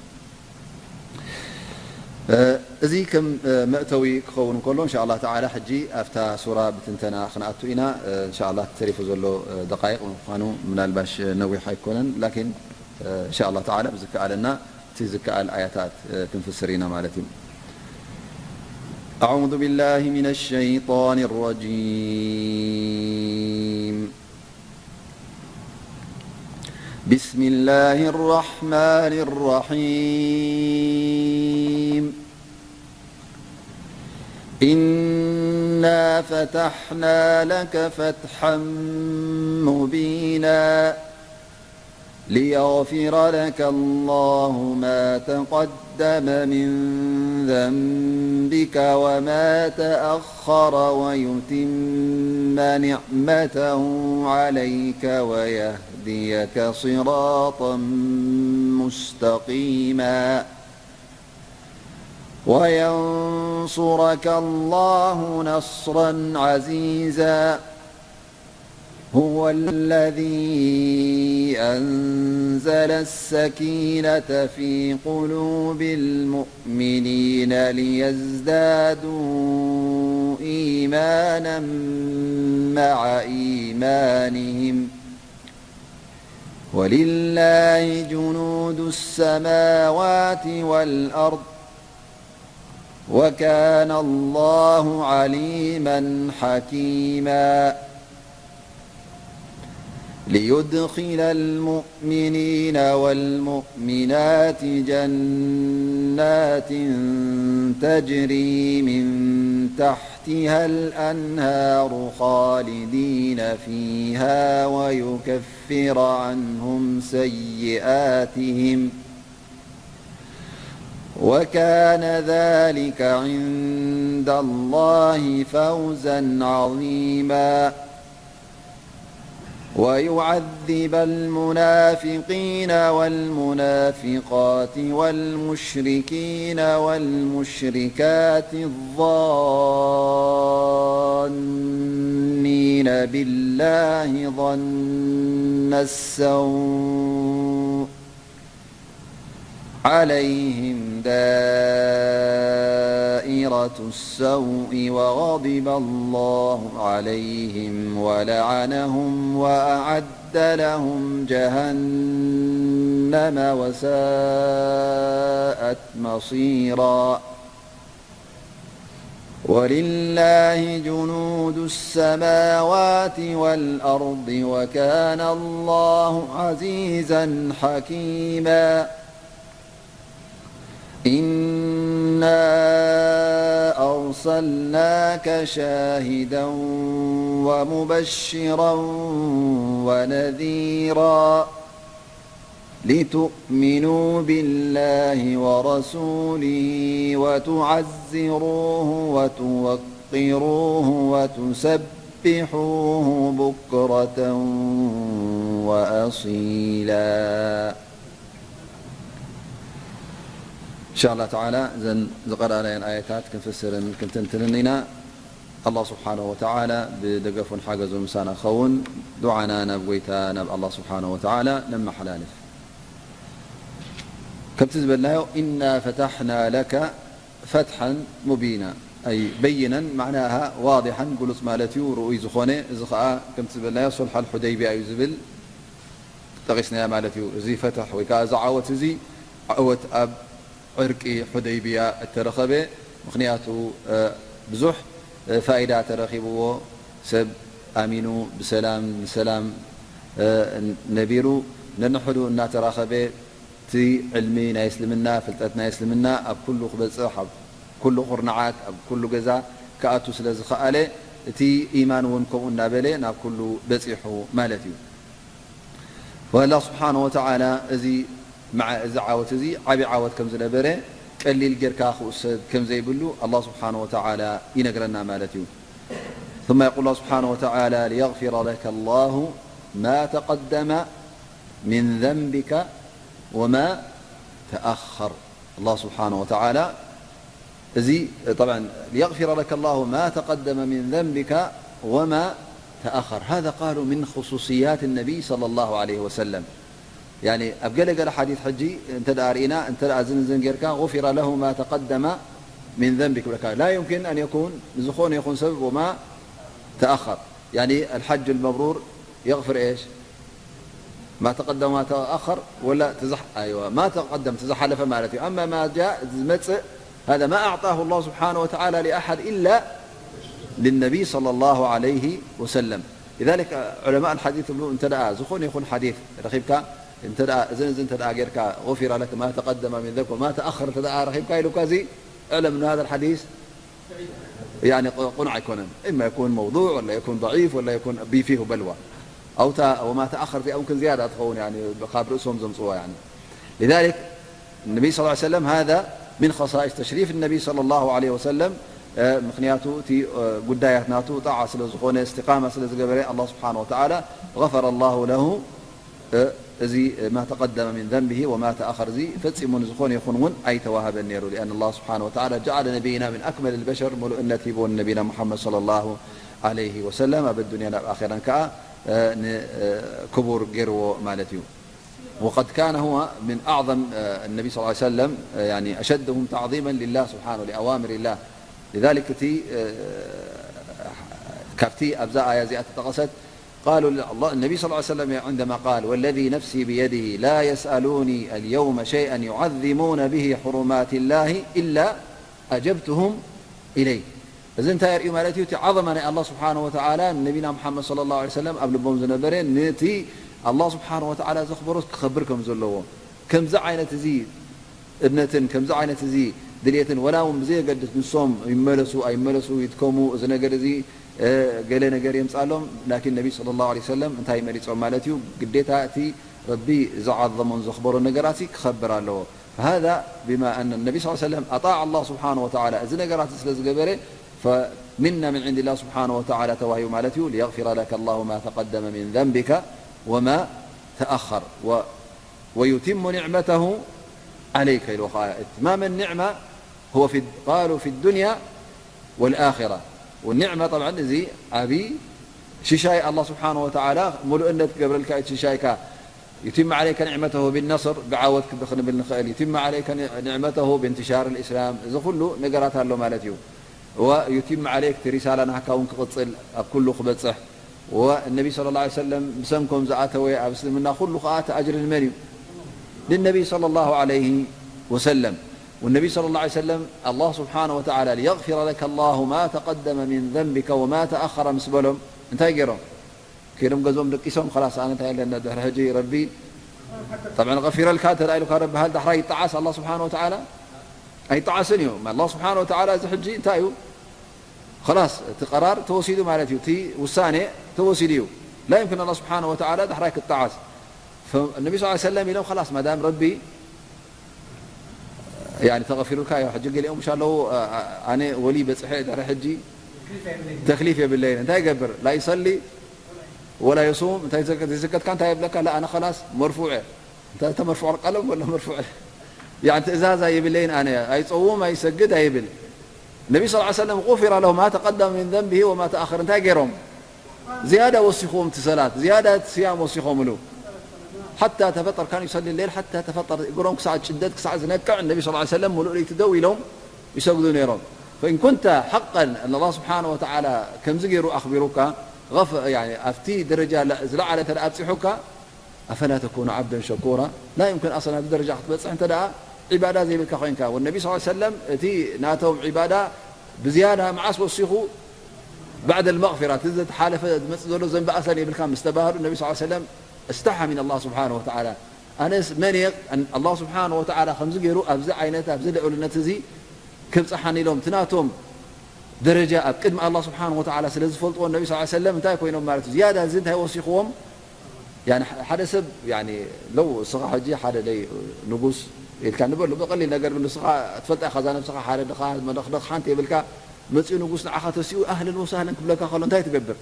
እዚ ከም መእተዊ ክኸውን እንከሎ እንሻ ኣላህ ተዓላ ሕጂ ኣብታ ሱራ ብትንተና ክንኣቱ ኢና። እንሻ ኣላህ ተሪፉ ዘሎ ደቃይቕ ምዃኑ ምናልባሽ ነዊሕ ኣይኮነን። ላኪን እንሻ ኣላህ ተዓላ ብዝከኣለና እቲ ዝከኣል ኣያታት ክንፍስር ኢና ማለት እዩ። أعوذ بالله من الشيطان الرجيم. بسم الله الرحمن الرحيم. إنا فتحنا لك فتحا مبينا. ليغفر لك الله ما تقدم من ذنبك وما تأخر ويتم نعمته عليك ويهديك صراطا مستقيما. وينصرك الله نصرا عزيزا. هو الذي أنزل السكينة في قلوب المؤمنين ليزدادوا إيمانا مع إيمانهم، ولله جنود السماوات والأرض، وكان الله عليما حكيما. ليدخل المؤمنين والمؤمنات جنات تجري من تحتها الأنهار خالدين فيها ويكفر عنهم سيئاتهم، وكان ذلك عند الله فوزا عظيما. ويعذب المنافقين والمنافقات والمشركين والمشركات الظانين بالله ظن السوء، عليهم دائرة السوء، وغضب الله عليهم ولعنهم وأعد لهم جهنم وساءت مصيرا. ولله جنود السماوات والأرض، وكان الله عزيزا حكيما. إنا أرسلناك شاهدا ومبشرا ونذيرا، لتؤمنوا بالله ورسوله وتعزروه وتوقروه وتسبحوه بكرة وأصيلا. إن شاء الله تعالى እዘን ዝቐረኣናየን ኣያታት ክንፍስርን ክንትንትንን ኢና። ኣላህ ስብሓነሁ ወተዓላ ብደገፉን ሓገዙን ምሳና ክኸውን ዱዓና ናብ ጎይታ ናብ ኣላህ ስብሓነሁ ወተዓላ ነመሓላልፍ። ከምቲ ዝበልናዮ ኢና ፈታሕና ለከ ፈትሓን ሙቢና፣ ኣይ በይነን ማዕናሃ ዋዲሓን ግሉጽ ማለት እዩ፣ ርኡይ ዝኾነ። እዚ ኸዓ ከምቲ ዝበልናዮ ሱልሓል ሑደይቢያ እዩ ዝብል ጠቒስናዮ ማለት እዩ። እዚ ፈትሕ ወይ ከዓ እዚ ዓወት እዚ ዓወት ኣብ ዕርቂ ሑደይብያ እተረኸበ፣ ምኽንያቱ ብዙሕ ፋይዳ ተረኺብዎ፣ ሰብ ኣሚኑ ብሰላም ንሰላም ነቢሩ ነንሕዱ እናተራኸበ እቲ ዕልሚ ናይ እስልምና፣ ፍልጠት ናይ እስልምና ኣብ ኩሉ ክበፅሕ፣ ኣብ ኩሉ ኩርናዓት፣ ኣብ ኩሉ ገዛ ክኣቱ ስለ ዝኸኣለ እቲ ኢማን እውን ከምኡ እናበለ ናብ ኩሉ በፂሑ ማለት እዩ። ወላ ስብሓነ ወተዓላ እዚ መዓ-፣ እዚ ዓወት እዚ ዓቢ ዓወት ከም ዝነበረ ቀሊል ጌርካ ክውሰድ ከም ዘይብሉ ኣላህ ስብሓነ ወተዓላ ይነግረና ማለት እዩ። ثم يقول الله سبحانه وتعالى ليغفر لك الله ما تقدم من ذنبك وما تأخر. ኣላህ ስብሓነ ወተዓላ እዚ طبعا ليغفر لك الله ما تقدم من ذنبك وما تأخر. هذا قالوا من خصوصيات النبي صلى الله عليه وسلم. يعني ኣብ ገለ ገለ ሓዲስ ሕጂ እንተ ደኣ ርኢና፣ እንተ ደኣ ዝንዝን ጌርካ غفر له ما تقدم من ذنبك ይብለካ። لا يمكن أن يكون ንዝኾነ ይኹን ሰብ وما تأخر. يعني الحج المبرور يغفر إيش؟ ما تقدم وما تأخر ولا تزح-، أيوة، ما تقدم تزحلف ማለት እዩ። أما ما جاء ዝመጽእ هذا ما أعطاه الله سبحانه وتعالى لأحد إلا للنبي صلى الله عليه وسلم. لذلك علماء الحديث ይብሉ እንተ ደኣ ዝኾነ ይኹን ሓዲስ ረኺብካ እንተ ደኣ እዝን እዝን እንተ ደኣ ጌርካ غفر لك ما تقدم من ذنبك وما تأخر እንተ ደኣ ረኺብካ ኢሉካ እዚ اعلم أن هذا الحديث يعني ق-، ቅኑዕ ኣይኮነን። إما يكون موضوع ولا يكون ضعيف ولا يكون به فيه بلوى. أو تا-، وما تأخر እዚኣ እውን ዝያዳ ትኸውን يعني ካብ ርእሶም ዘምጽዋ يعني. لذلك النبي صلى الله عليه وسلم هذا من خصائص تشريف النبي صلى الله عليه وسلم. ምኽንያቱ እቲ ጉዳያት ናቱ ጣዓ ስለ ዝኾነ፣ استقامة ስለ ዝገበረ ኣላህ ስብሓነ ወተዓላ غفر الله له እዚ ما تقدم من ذنبه وما تأخر እዚ ፈጺሙ ንዝኾነ ይኹን እውን ኣይተዋህበን ነይሩ። لأن الله سبحانه وتعالى جعل نبينا من أكمل البشر፣ ምሉእነት ሂብዎ ንነቢና ሙሓመድ صلى الله عليه وسلم ኣብ ኣዱንያን ኣብ ኣኼራን ከዓ ን-፣ ክቡር ገይርዎ ማለት እዩ። وقد كان هو من أعظم النبي صلى الله عليه وسلم يعني أشدهم تعظيما لله سبحانه ولأوامر الله. لذلك እቲ ካብቲ ኣብዛ ኣያ እዚኣ ተጠቐሰት قالوا لله، النبي صلى الله عليه وسلم عندما قال والذي نفسي بيده لا يسألوني اليوم شيئا يعظمون به حرمات الله إلا أجبتهم إليه. እዚ እንታይ የርእዩ ማለት እዩ? እቲ ዓዘማ ናይ ኣላህ ስብሓነ ወተዓላ ንነቢና ሙሓመድ ሰለላሁ ዐለይሂ ወሰለም ኣብ ልቦም ዝነበረ፣ ነቲ ኣላህ ስብሓነ ወተዓላ ዘኽበሮስ ክኸብር ከም ዘለዎ፣ ከምዚ ዓይነት እዚ እምነትን ከምዚ ዓይነት እዚ ድልየትን፣ ወላ እውን ብዘየገድስ ንሶም ይመለሱ ኣይመለሱ ይድከሙ፣ እዚ ነገር እዚ፣ እ፣ ገለ ነገር የምጻሎም፣ ላኪን ነቢ ሰለላሁ ዐለይሂ ወሰለም እንታይ መሪጾም ማለት እዩ? ግዴታ እቲ ረቢ ዝዓዘሞን ዘኽበሮን ነገራት ክኸብር ኣለዎ። فهذا بما أن النبي صلى الله عليه وسلم أطاع الله سبحانه وتعالى፣ እዚ ነገራት ስለ ዝገበረ فمنة من عند الله سبحانه وتعالى ተዋሂቡ ማለት እዩ። ليغفر لك الله ما تقدم من ذنبك وما تأخر و-، ويتم نعمته عليك ኢሉ ኸዓ إتمام النعمة هو في، قالوا في الدنيا والآخرة. والنعمة طبعا እዚ ዓቢ ሽሻይ ኣላህ ስብሓነ ወተዓላ ምሉእነት ክገብረልካ እዩ ሽሻይካ። يتم عليك نعمته بالنصر ብዓወት ክብ-፣ ክንብል ንኽእል። يتم عليك نعمته بانتشار الإسلام እዚ ኩሉ ነገራት ኣሎ ማለት እዩ። ويتم عليك እቲ ሪሳላ ናህካ እውን ክቕጽል ኣብ ኩሉ ክበጽሕ። ወነቢ ሰለላሁ ዐለይሂ ወሰለም ብሰንኮም ዝኣተወ ኣብ እስልምና ኩሉ ኸዓ እቲ ኣጅሪ ንመን እዩ? للنبي صلى الله عليه وسلم. والنبي صلى الله عليه وسلم الله سبحانه وتعالى ليغفر لك الله ما تقدم من ذنبك وما تأخر ምስ በሎም እንታይ ገይሮም? ከይዶም ገዝኦም ደቂሶም ኸላስ ኣነ እንታይ ኣለና ድሕሪ ሕጂ ረቢ طبعا غفر لك እንተ ኢሉካ ረቢ ሃል ዳሕራይ ይጠዓስ ኣላህ ስብሓነ ወተዓላ? ኣይጠዓስን እዩ። ኣላህ ስብሓነ ወተዓላ እዚ ሕጂ እንታይ እዩ? ኸላስ እቲ ቀራር ተወሲዱ ማለት እዩ። እቲ ውሳኔ ተወሲዱ እዩ። ላ يمكن ኣላህ ስብሓነ ወተዓላ ዳሕራይ ክጠዓስ። ፈ-፣ ነቢ ሰለላሁ ዐለይሂ ወሰለም ኢሎም ኸላስ ማዳም ረቢ يعني ተغفر لك እዩ። ሕጂ ገሊኦም ምሽ ኣለዉ፣ ኣ-፣ ኣ-፣ ኣነ ወሊ በጽሐ ድሕሪ ሕጂ ተክሊፍ የብለይን። እንታይ ይገብር? لا يصلي ولا يصوم። እንታይ ዘከ-፣ ዘይሰገድካ እንታይ የብለካ? ላ ኣነ ኸላስ መርፉዕ እየ። እንታይ ተመርፍዖ ቀለም ወላ መርፍዖ? يعني ትእዛዝ ኣይብለይን ኣነ። ኣይጸውም፣ ኣይሰግድ፣ ኣይብል። ነቢ ስ ሰለም غفر له ما تقدم من ذنبه وما تأخر እንታይ ገይሮም? ዝያዳ ወሲኽዎም እቲ ሰላት፣ ዝያዳ እቲ ስያም ወሲኾምሉ። ሓታ ተፈጠር፣ ካን ዩሰሊ ሌል ሓታ ተፈጠር፣ እግሮም ክሳዕ ጭደት፣ ክሳዕ ዝነቅዕ ነቢ ስ ሰለም ሙሉእ ለይቲ ደው ኢሎም ይሰግዱ ነይሮም። ፈኢን ኩንተ ሓቀን ኣላህ ስብሓነ ወተዓላ ከምዚ ገይሩ ኣኽቢሩካ፣ ኣብቲ ደረጃ ዝለዓለ እንተ ኣብፂሑካ፣ ኣፈላ ተኩኑ ዓብደን ሸኩራ፣ ላ ዩምክን ኣስለን ኣብዚ ደረጃ ክትበፅሕ እንተ ደኣ ዒባዳ ዘይብልካ ኮይንካ። ወነቢ ስ ሰለም እቲ ናቶም ዒባዳ ብዝያዳ መዓስ ወሲኹ፣ ባዕደ ልመቕፊራ፣ እቲ ዝተሓለፈ ዝመፅእ ዘሎ ዘንቢ ኣስለን የብልካ ምስ ተባህሉ፣ ነቢ ስ ሰለም እስተሓ ሚን ኣላህ ስብሓነ ወተዓላ። ኣነስ መን እየ ኣላህ ስብሓነ ወተዓላ ከምዚ ገይሩ ኣብዚ ዓይነት፣ ኣብዚ ልዑልነት እዚ ከብፅሓኒ ኢሎም፣ እቲ ናቶም ደረጃ ኣብ ቅድሚ ኣላህ ስብሓነ ወተዓላ ስለ ዝፈልጥዎ፣ ነቢ ስ ሰለም እንታይ ኮይኖም ማለት እዩ? ዝያዳ እዚ እንታይ ወሲኽዎም? ያኒ ሓደ ሰብ ያኒ ለው እስኻ ሕጂ ሓደ ደይ ንጉስ ኢልካ ንበሉ፣ ብቐሊል ነገር ንስኻ ትፈልጣ ኢኻ፣ እዛ ነብስኻ ሓደ ድኻ መለኽለኽ ሓንቲ የብልካ፣ መጺኡ ንጉስ ንዓኻ ተሲኡ ኣህለን ወሳህለን ክብለካ ከሎ እንታይ ትገብር?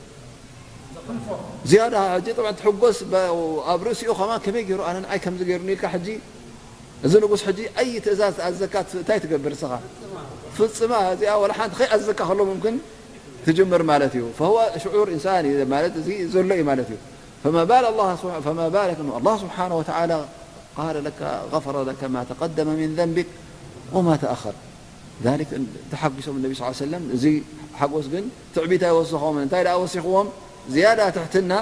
ዝያዳ ሕጂ ጥብዓ ትሕጎስ፣ በ-፣ ኣብ ርእሲኡ ከማን ከመይ ገይሩ ኣነ ንዓይ ከምዚ ገይሩኒ ኢልካ ሕጂ እዚ ንጉስ ሕጂ ኣይ ትእዛዝ ትኣዘካ ት-፣ እንታይ ትገብር ንስኻ? ፍጽማ እዚኣ ወላ ሓንቲ ከይኣዘካ ከሎ ሙምክን ትጅምር ማለት እዩ። ፈሁወ ሽዑር ኢንሳን እዩ ማለት እዚ ዘሎ እዩ ማለት እዩ። ፈማ ባል ኣላህ ስብሓ-፣ ፈማ ባለክ ኣላህ ስብሓነ ወተዓላ ቃለ ለከ ገፈረ ለከ ማ ተቀደመ ሚን ዘንቢክ ወማ ተኣኸር። ዛሊክ ተሓጒሶም ነቢ ስ ሰለም፣ እዚ ሓጎስ ግን ትዕቢት ኣይወሰኾምን። እንታይ ደኣ ወሲኽዎም? ዝያዳ ትሕትና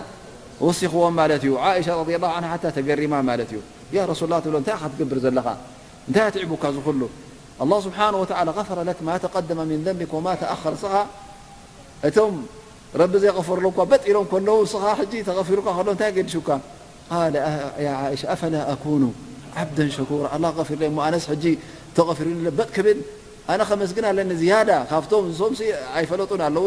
ወሲኽዎም ማለት እዩ። ዓኢሻ ረዲየላሁ ዓንሃ ሓታ ተገሪማ ማለት እዩ። ያ ረሱሉላህ ትብሎ፣ እንታይ ኢኻ ትገብር ዘለኻ? እንታይ ኣትዒቡካ እዚ ኩሉ? ኣላህ ስብሓነ ወተዓላ ገፈረ ለክ ማ ተቀደመ ሚን ዘንቢክ ወማ ተኣኸር። ንስኻ እቶም ረቢ ዘይቐፈርሎም እኳ በጥ ኢሎም ከለዉ፣ ንስኻ ሕጂ ተቐፊሩካ ከሎ እንታይ ገዲሹካ? ቃለ፣ ያ ዓኢሻ፣ ኣፈላ ኣኩኑ ዓብደን ሸኩራ፣ ኣላህ ቀፊርለይ እሞ ኣነስ ሕጂ ተቐፊሩኒ ኢለ በጥ ክብል? ኣነ ከመስግን ኣለኒ ዝያዳ ካብቶም፣ ንሶምሲ ኣይፈለጡን ኣለዉ፣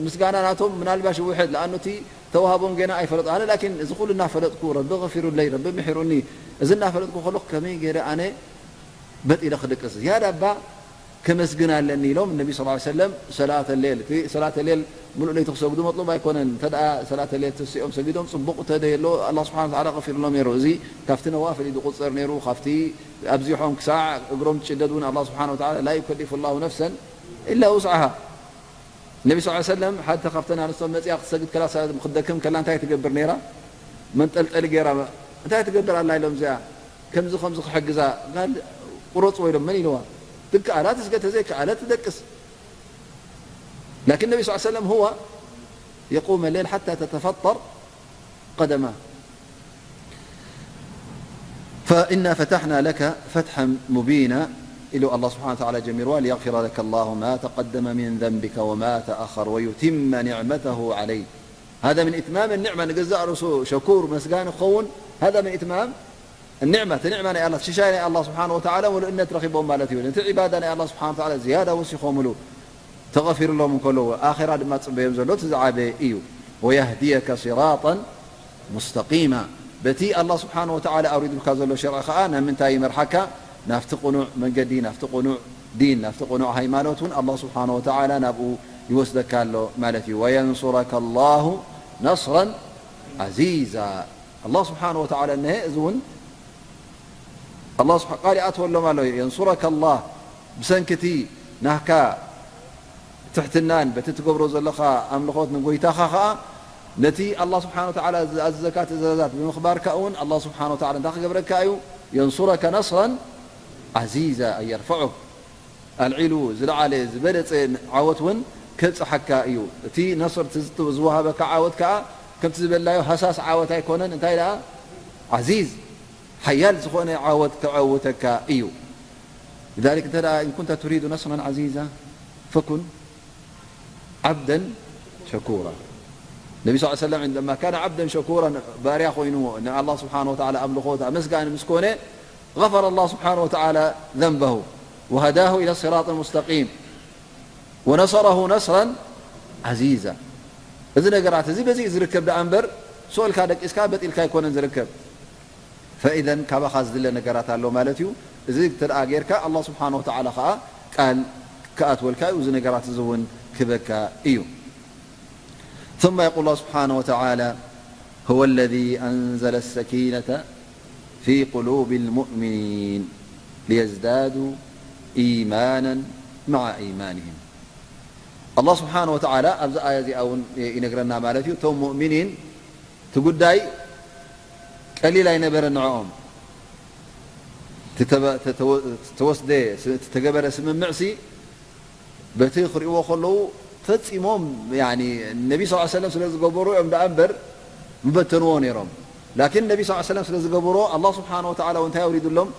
ምስጋና ናቶም ምናልባሽ ይውሕድ፣ ለኣኑ እቲ ተዋህቦም ገና ኣይፈለጡ። ኣነ ላኪን እዚ ኩሉ እናፈለጥኩ፣ ረቢ ቀፊሩለይ፣ ረቢ ምሒሩኒ፣ እዚ እናፈለጥኩ ከለኹ ከመይ ገይረ ኣነ በጥ ኢለ ክድቅስ? ዝያዳ እባ ከመስግን ኣለኒ ኢሎም ነቢ ስ ሰለም ሰላተ ሌል፣ እቲ ሰላተ ሌል ሙሉእ ለይቲ ክሰግዱ መጥሉብ ኣይኮነን። እንተ ደኣ ሰላተ ሌል ተሲኦም ሰጊዶም ጽቡቕ እንተ ደየሎ ኣላህ ስብሓነ ወተዓላ ቀፊሩሎም ነይሩ። እዚ ካብቲ ነዋፍል እዩ ዝቑጸር ነይሩ፣ ካብቲ ኣብዚሖም ክሳዕ እግሮም ዝጭደድ እውን ኣላህ ስብሓነ ወተዓላ ላ ዩከሊፉ ላሁ ነፍሰን ኢላ ውስዓሃ። ነቢ ስ ሰለም ሓንቲ ካብተን ኣንስቶም መጺኣ ክትሰግድ ከላ፣ ሰ-፣ ክትደክም ከላ እንታይ ትገብር ነይራ? መንጠልጠሊ ገይራ፣ እንታይ ትገብር ኣላ ኢሎም፣ እዚኣ ከምዚ ከምዚ ክሕግዛ፣ ጋል ቁረጽዎ ኢሎም፣ መን ኢልዋ? ትከኣላ ትስገድ፣ ተዘይከኣለት ትደቅስ። ላኪን ነቢ ስ ሰለም ሁወ የቁመ ሌል ሓታ ተተፈጠር ቀደማ። فإنا فتحنا لك فتحا مبينا ኢሉ ኣላህ ስብሓነ ወተዓላ ጀሚርዋ፣ ليغفر لك الله ما تقدم من ذنبك وما تأخر ويتم نعمته عليك. هذا من إتمام النعمة፣ ንገዛእ ርእሱ ሸኩር መስጋኒ ክኸውን፣ هذا من إتمام النعمة، እቲ ኒዕማ ናይ ኣላህ፣ ሽሻይ ናይ ኣላህ ስብሓነ ወተዓላ ምሉእነት ረኺቦም ማለት እዩ። ነቲ ዒባዳ ናይ ኣላህ ስብሓነ ወተዓላ ዝያዳ ወሲኾምሉ። ተቐፊርሎም እንከለዉ፣ ኣኼራ ድማ ዝጽበዮም ዘሎ እቲ ዝዓበየ እዩ። ወየህድየከ ሲራጠን ሙስተቂማ። በቲ ኣላህ ስብሓነ ወተዓላ ኣውሪዱልካ ዘሎ ሸርዒ ኸኣ ናብ ምንታይ ይመርሓካ? ናብቲ ቅኑዕ መንገዲ፣ ናብቲ ቅኑዕ ዲን፣ ናብቲ ቅኑዕ ሃይማኖት እውን ኣላህ ስብሓነ ወተዓላ ናብኡ ይወስደካ ኣሎ ማለት እዩ። ወየንሱረከ ኣላሁ ነስረን ዓዚዛ። ኣላህ ስብሓነ ወተዓላ እነሀ እዚ እውን ኣላህ ስብሓ-፣ ቃል ይኣትወሎም ኣሎ። የንሱረከ ኣላህ፣ ብሰንኪ እቲ ናህካ ትሕትናን በቲ ትገብሮ ዘለኻ ኣምልኾት ንጎይታኻ ኸኣ ነቲ ኣላህ ስብሓነ ወተዓላ ዝኣዘዘካ ትእዛዛት ብምኽባርካ እውን ኣላህ ስብሓነ ወተዓላ እንታይ ክገብረካ እዩ? የንሱረከ ነስረን ዓዚዛ፣ ኣን የርፈዑክ፣ ኣልዒሉ ዝለዓለ ዝበለጸ ዓወት እውን ከብጽሓካ እዩ። እቲ ነስር፣ እቲ ዝት-፣ ዝወሃበካ ዓወት ከኣ ከምቲ ዝበልናዮ ሃሳስ ዓወት ኣይኮነን። እንታይ ደኣ? ዓዚዝ፣ ሓያል ዝኾነ ዓወት ከዐውተካ እዩ። لذلك እንተ ደኣ إن كنت تريد نصرا عزيزا فكن عبدا شكورا። ነቢ ስ ሰለም عندما كان عبدا شكورا፣ ባርያ ኮይኑ ንኣላህ ስብሓነ ወተዓላ ኣምልኾት ኣመስጋኒ ምስ ኮነ، غفر الله سبحانه وتعالى ذنبه وهداه إلى الصراط المستقيم ونصره نصرا عزيزا። እዚ ነገራት እዚ በዚ እዩ ዝርከብ ደኣ እምበር፣ ሶልካ ደቂስካ በጢልካ ኣይኮነን ዝርከብ። ፈኢዘን ካባኻ ዝድለ ነገራት ኣሎ ማለት እዩ። እዚ እንተ ደኣ ጌርካ፣ ኣላህ ስብሓነ ወተዓላ ኸኣ ቃል ክኣትወልካ እዩ፣ እዚ ነገራት እዚ እውን ክበካ እዩ። ثم يقول الله سبحانه وتعالى: هو الذي أنزل السكينة في قلوب المؤمنين ليزدادوا إيمانا مع إيمانهم. ኣላህ ስብሓነ ወተዓላ ኣብዚ ኣያ እዚኣ እውን ይነግረና ማለት እዩ። እቶም ሙእሚኒን እቲ ጉዳይ ቀሊል ኣይነበረን ንዕኦም። እቲ ተበ-፣ ተተወ-፣ ተወስደ፣ ስ-፣ እቲ ተገበረ ስምምዕሲ በቲ ክርእይዎ ከለዉ ፈጺሞም፣ ያኒ፣ ነቢ ስ ሰለም ስለ ዝገበሩ እዮም ደኣ እምበር ምበተንዎ ነይሮም። ላኪን ነቢ ስ ሰለም ስለ ዝገበርዎ ኣላህ ስብሓነ ወተዓላ እውን እንታይ ኣውሪዱሎም?